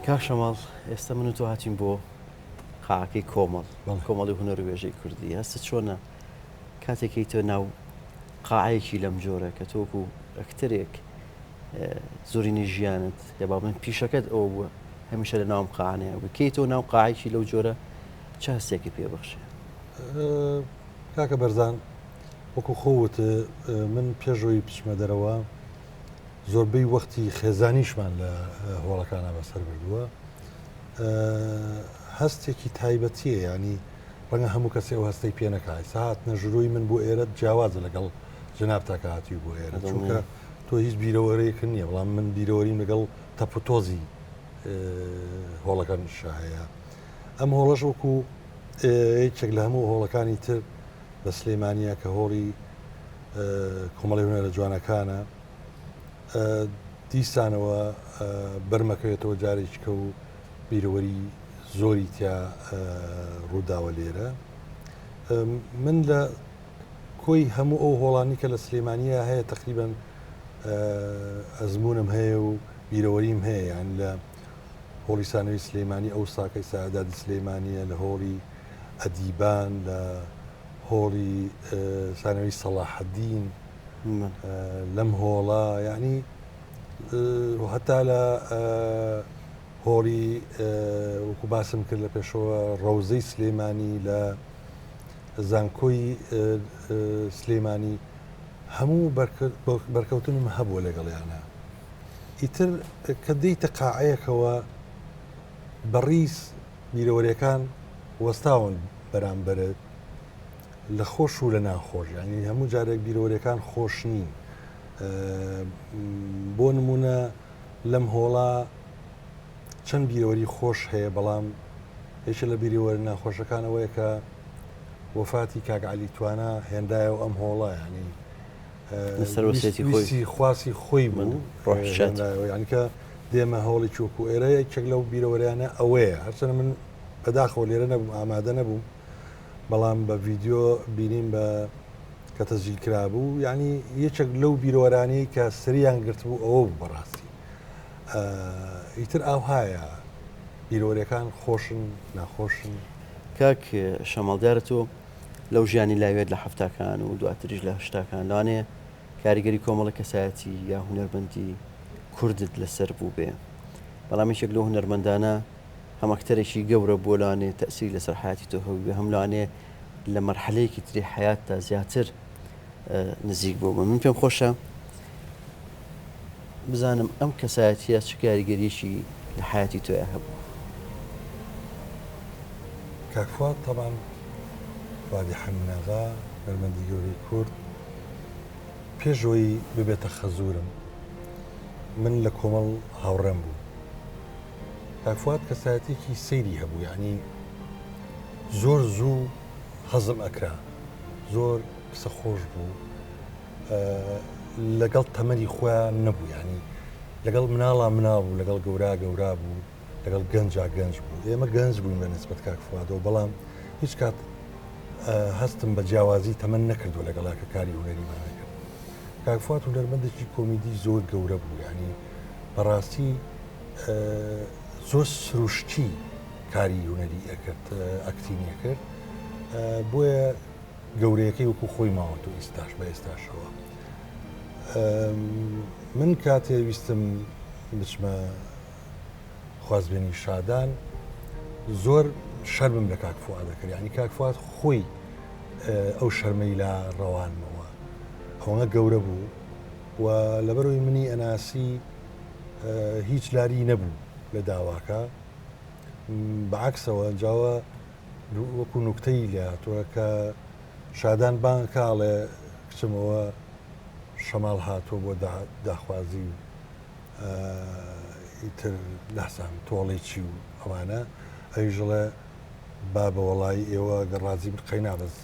کاک شەماڵ ئێستا من و تۆ هاتین بۆ قاعەکەی کۆمەڵ کۆمەڵی هونەر و وێژەی کوردی هەستە چۆنە کاتێکی تۆ ناو قاعەیەکی لەم جۆرە کە تۆکو ئەکتەرێک زۆرینەی ژیانت یا با بڵێن پیشەکەت ئەوە بووە هەمیشە لە ناوم قاعانەیە بکەیت تۆ ناو قاعێکی لەو جۆرە چ هەستێکی پێبخشێ کاکە بەرزان وەکو خۆوت من پێشەوەی بچمە دەرەوە زۆربەی وەختی خێزانیشمان لە هۆڵەکانە بەسەر بردووە هەستێکی تایبەتیە ینی ڕەنگە هەموو کەسێ ئەو هەستەی پێ نەکا ئێستا هاتنە ژووروی من بۆ ئێرە جیاوازە لەگەڵ جەنابتا کە هاتووی بۆ ئێرە چونکە تۆ هیچ بیرەوەرێکت نییە بەڵام من بیرەوەریم لەگەڵ تەپ و تۆزی هۆڵەکانیشا هەیە ئەم هۆڵەش وەکو یەکێک لە هەموو هۆڵەکانی تر لە سلێمانیە کە هۆڵی کۆمەڵی هونەرە جوانەکانە دیسانەوە بەرمەکەوێتەوە جارێکیکە و بیرەوەری زۆری تیا ڕووداوە لێرە من لە کۆی هەموو ئەو هۆڵانی کە لە سلێمانیا هەیە تقریبان ئەزمونم هەیە و بیرەوەریم هەیە یان لە هۆڵی سانەوی سلەیمانی ئەو ساکەی سەعدادی سلەیمانیە لە هۆڵی ئەدیبان لە هۆڵی سانەوی سەڵاحەدین لەم هۆڵە یعنی هەتا لە هۆڵی وەکو باسم کرد لە پێشەوە ڕەوزەی سلێمانی لە زانکۆی سلێمانی هەموو بەرکەوتنم هەبووە لەگەڵیانە ئیتر کە دێیتە قاعەیەکەوە بەڕیز بیرەوەریەکان وەستاون بەرامبەرت لە خۆش و لە ناخۆش یعنی هەموو جارێک بیرەوەریەکان خۆش نین بۆ نمونە لەم هۆڵە چەند بیرەوەری خۆش هەیە بەڵام یەکێ لە بیرەوەرە ناخۆشەکان ئەوەیە کە وەفاتی کاک عەلی توانا هێنرایەوە ئەم هۆڵە یعنی ویستی خواسی خۆی بوو ینی کە دێمە هۆڵی چۆک و ئێرە یەکێک لەو بیرەوەریانە ئەوەیە هەرچەنە من بەداخەوە لێرە نەبووم ئامادە نەبووم بەڵام بە ڤیددیو بینیم بە کە تەسجیل کرابوو یعنی یەکێک لەو بیرەوەرانەی کە سریان گرتبوو ئەوە بوو بەڕاستی ئیتر ئاوهایە بیرەوەریەکان خۆشن ناخۆشن. کاک شەماڵ دیارە تۆ لەو ژیانی لاویەت لە حەفتاکان و دواتریش لە هەشتاکان لەوانەیە کاریگەری کۆمەڵە کەسایەتی یا هونەرمەندی کوردت لەسەر بووبێ بەڵام یەکێک لەو هونەرمەندانە هەم ئەکتەرێکی گەورە بووە لەوانەیە تەئسیری لەسەر حەیاتی تۆ هەبووبێ هەم لەوانەیە لە مەرحەلەیەکی تری حەیاتدا زیاتر نزیک بوو من پێم خۆشە بزانم ئەم کەسایەتیە چ کاریگەریەکی لە حەیاتی تۆیا هەبوو؟ کاک فواد تەبعەن فوادی حەمیناغا هونەرمەندی گەورەی کورد پێش ئەوەی ببێتە خەزوورم من لە کۆمەڵ هاوڕێم بوو کاک فواد کەسایەتێکی سەیری هەبوو یعنی زۆر زوو هەزم ئەکرا زۆر قسە خۆش بوو لەگەڵ تەمەنی خۆیان نەبوو یعنی لەگەڵ مناڵا مناڵ بوو لەگەڵ گەورا گەورا بوو لەگەڵ گەنجا گەنج بوو ئێمە گەنج بووین بە نسبەت کاک فوادەوە بەڵام هیچ کات هەستم بە جیاوازی تەمەن نەکردو لەگەڵا کە کاری هونەریمان نەکرد. کاک فواد هونەرمەندێکی کۆمیدی زۆر گەورە بوو یعنی بەڕاستی زۆر سروشتی کاری هونەری ئەکرد ئەکتینی ئەکرد بۆیە گەورەیەکەی وەکو خۆی ماوەتەوە ئیستاش بە ئێستاشەوە من کاتێ ویستم بچمە خوازبێنی شادان زۆر شەرمم لە کاک فواد دەکرد یعنی کاک فواد خۆی ئەو شەرمەی لا ڕەوانمەوە ئەوەنە گەورە بوو و لەبەرەوەی منی ئەناسی هیچ لاری نەبوو لە داواکە بەعکسەوە جاوە وەکو نوکتەی لێ هاتووە کە شادان بانگ کا ئەڵێ کچم ئەوە شەماڵ هاتووە بۆ داخوازی و ئیتر نازانم تۆڵەی چی و ئەوانە ئەویش ئەڵێ بابە وەڵایی ئێوە گەر ڕازی بن قەینا بەس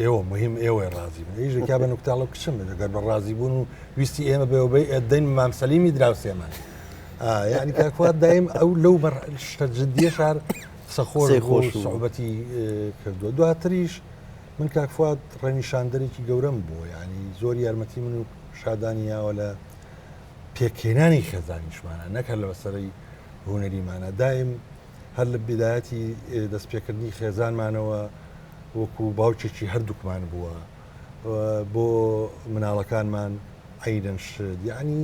ئێوە مهم ئێوەی ڕازی بن ئەویش کە بە نوکتاڵە کچم گەر بە ڕازی بوون و ویستی ئێمە بێەوە بەی ئەدەین مام سەلیمی دراوسێمان یعنی کاکوات دایم ئەو لەو شتە جدیە شار قسە خۆش خۆش سوعبەتی کردووە دواتریش من کاک فواد ڕێنیشاندەرێکی گەورەم بووە یعنی زۆر یارمەتی من و شادانی یاوە لە پێکهێنانی خێزانیشمانە نەک هەر لە بەسەرەی هوەریمانە دایم هەر لە بدایەتی دەستپێکردنی خێزانمانەوە وەکو باوکێکی هەردووکمان بووە بۆ مناڵەکانمان عینەن شت یعنی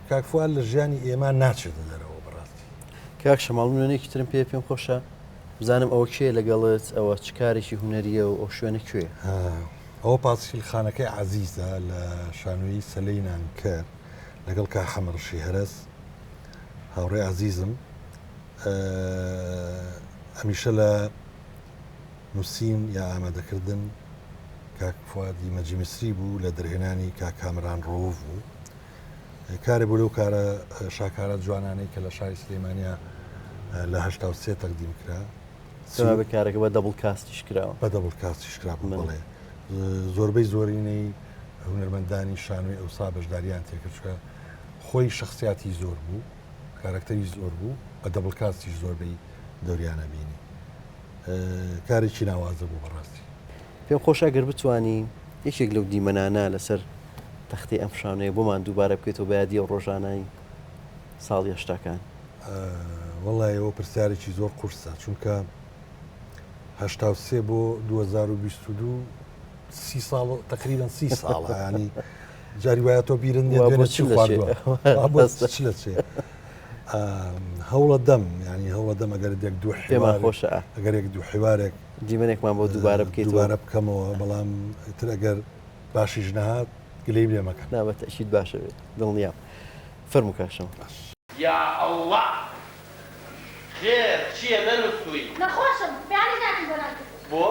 کاک فواد لە ژیانی ئێمە ناچێتە دەرەوە بەڕاستی. کاک شەماڵ من وێنەیەکی ترم پێیە پێم خۆشە بزانم ئەوە کێیە لەگەڵت ئەوە چ کارێکی هونەریە و ئەو شوێنە کوێیە؟ ئەوە پاسکیلخانەکەی عەزیزە لە شانۆیی سەلەی نانکەر لەگەڵ کاک حەمە ڕشی هەرەس هاوڕێی عەزیزم هەمیشە لە نووسین یا ئامادەکردن کاک فوادی مەجی میسری بوو لە دەرهێنانی کاک کامەران ڕەوف بوو کارێ بوو لەو کارە شاکارە جوانانەی کە لە شاری سلێمانیا لە 83 تەقدیم کرا بە کارەکە بە double cast یش کراوە بە double cast یش کرا بوو بەڵێ زۆربەی زۆرینەی هونەرمەندانی شانۆی ئەوسا بەشداریان تێکرد چونکە خۆی شخصیاتی زۆر بوو کارەکتەری زۆر بوو بە double cast یش زۆربەی دەوریانە بینی کارێکی ناوازە بوو بەڕاستی. پێم خۆشە ئەگەر بتوانی یەکێک لەو دیمەنانە لەسەر تەختەی ئەم شانۆیە بۆمان دووبارە بکەیتەوە بە یادی ئەو ڕۆژانەی ساڵی هەشتاکان. وەڵای ئەوە پرسیارێکی زۆر قورسە چونکە 83 بۆ 2022 سی ساڵ تقریبا سی ساڵە ینی جاری وایە تۆ بیرن نیە دوێنێ چی خواردووە بۆ چ لەچێ هەوڵە دەم ینی هەوڵە دەم ئەگەر یەک دوو پێمان خۆشە ئەگەر یەک دوو حیوارێک دیمەنێکمان بۆ دووبارە بکەیت دووبارە بکەمەوە بەڵام تر ئەگەر باشیش نەهات گلەیم لێ مەکەن. نا بە تەئکید باشە بێت دڵنیام. فەرموو کاک شەماڵ. یا اللە خێر چیە نەنوستوی؟ نەخۆشم بەیانی ناچم بۆ نان کردن. بۆ؟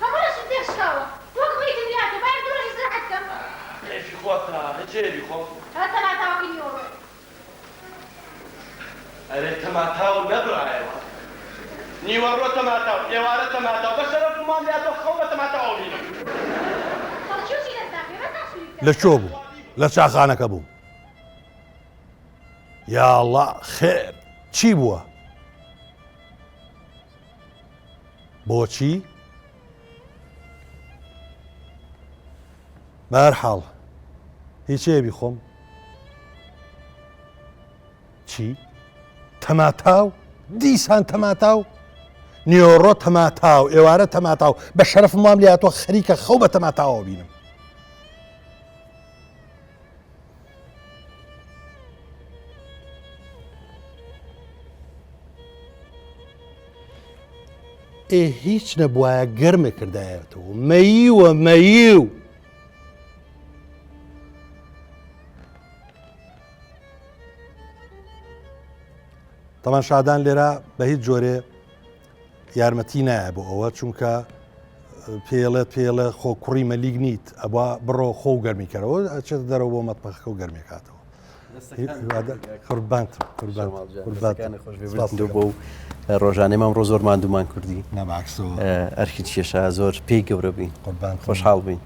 هەموو لەشم تێک شکاوە وەک مەیتم لێهاتووە با یەک دوو ڕۆژ ئیسراحەت کەم. کەیفی خۆتە هیچ هەیە بیخۆم؟ هەر تەماتاوەکەی نیوەڕۆیە. ئەرێ تەماتاو نەبرایەوە؟ نیوەڕۆ تەماتاو، ئێوارە تەماتاو، بە شەرەف و مام لاتۆ خەو بە تەماتاوەوە بینم. خەڵکی چی دەست ناکەوێ بەس ناسووری بکە. لە کوێ بووم؟ لە چاخانەکە بووم. یاڵڵا خێر چی بووە؟ بۆچی؟ بەهەرحاڵ هیچ هەیە بیخۆم؟ چی؟ تەماتاو؟ دیسان تەماتاو؟ نیۆڕۆ تەماتاو، ئێوارە تەماتاو، بە شەرەفم وام لێ هاتووە خەریکە خەو بە تەماتاوەوە بینم. ئێ هیچ نەبوایە گەرمێ کردایەتەوە مەیوە مەیو. تەمان شادان لێرە بە هیچ جۆرێ یارمەتی نایە بۆ ئەوە چونکە پێڵێت پێڵێ خۆ کوڕی مەلیک نیت ئەوە بڕۆ خۆ و گەرمی کەرەوە ئەچێت دەرەوە بۆ مەتبەخەکە و گەرمێکاتەوە بۆ ڕۆژانەی مام ڕۆ زۆر ماندوومان کوردی ئەرکی کێشا زۆر پێی گەورە بین خۆشحاڵ بین.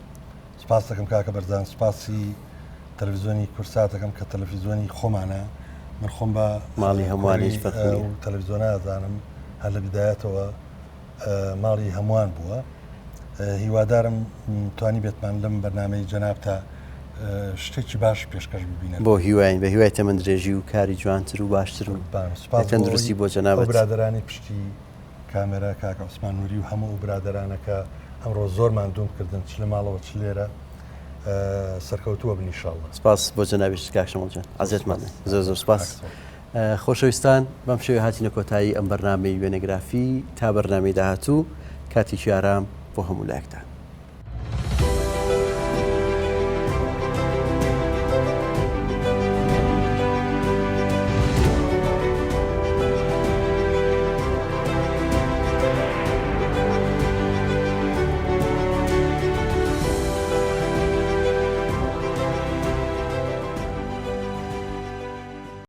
سپاست دەکەم کاکە بەرزان سپاسی تەلەفزیۆنی کورسات دەکەم کە تەلەفزیۆنی خۆمانە من خۆم بە ماڵی هەمووانیش تەلەفزیۆنە ئەزانم هەر لە بیدایەتەوە ماڵی هەمووان بووە هیوادارم توانی بێتمان لەم بەرنمەی جەنابتا شتێکی باش پێشکەش ببینە. بۆ هیواین بە هیوای تەمەن درێژی و کاری جوانتر و باشتر و قوربان سوپاس بۆ تەندروستی بۆ ئەو جەنابت. برادەرانی پشتی کامێرا کاک عوسمان نوری و هەموو ئەو برادەرانە کە ئەمڕۆ زۆر ماندووم کردن چ لە ماڵەوە چ لێرە سەرکەوتووە بن ئیشاڵڵا. سپاس بۆ جەنابیشت کاک شەمۆ جان عەزێتمان سپاس. زۆر زۆر سپاس. کاک سۆ. خۆشەویستان بەم شێوەیە هاتینە کۆتایی ئەم بەرنامەی وێنەگرافی تا بەرنامەی داهاتوو کاتێکی ئارام بۆ هەموو لایەکتان.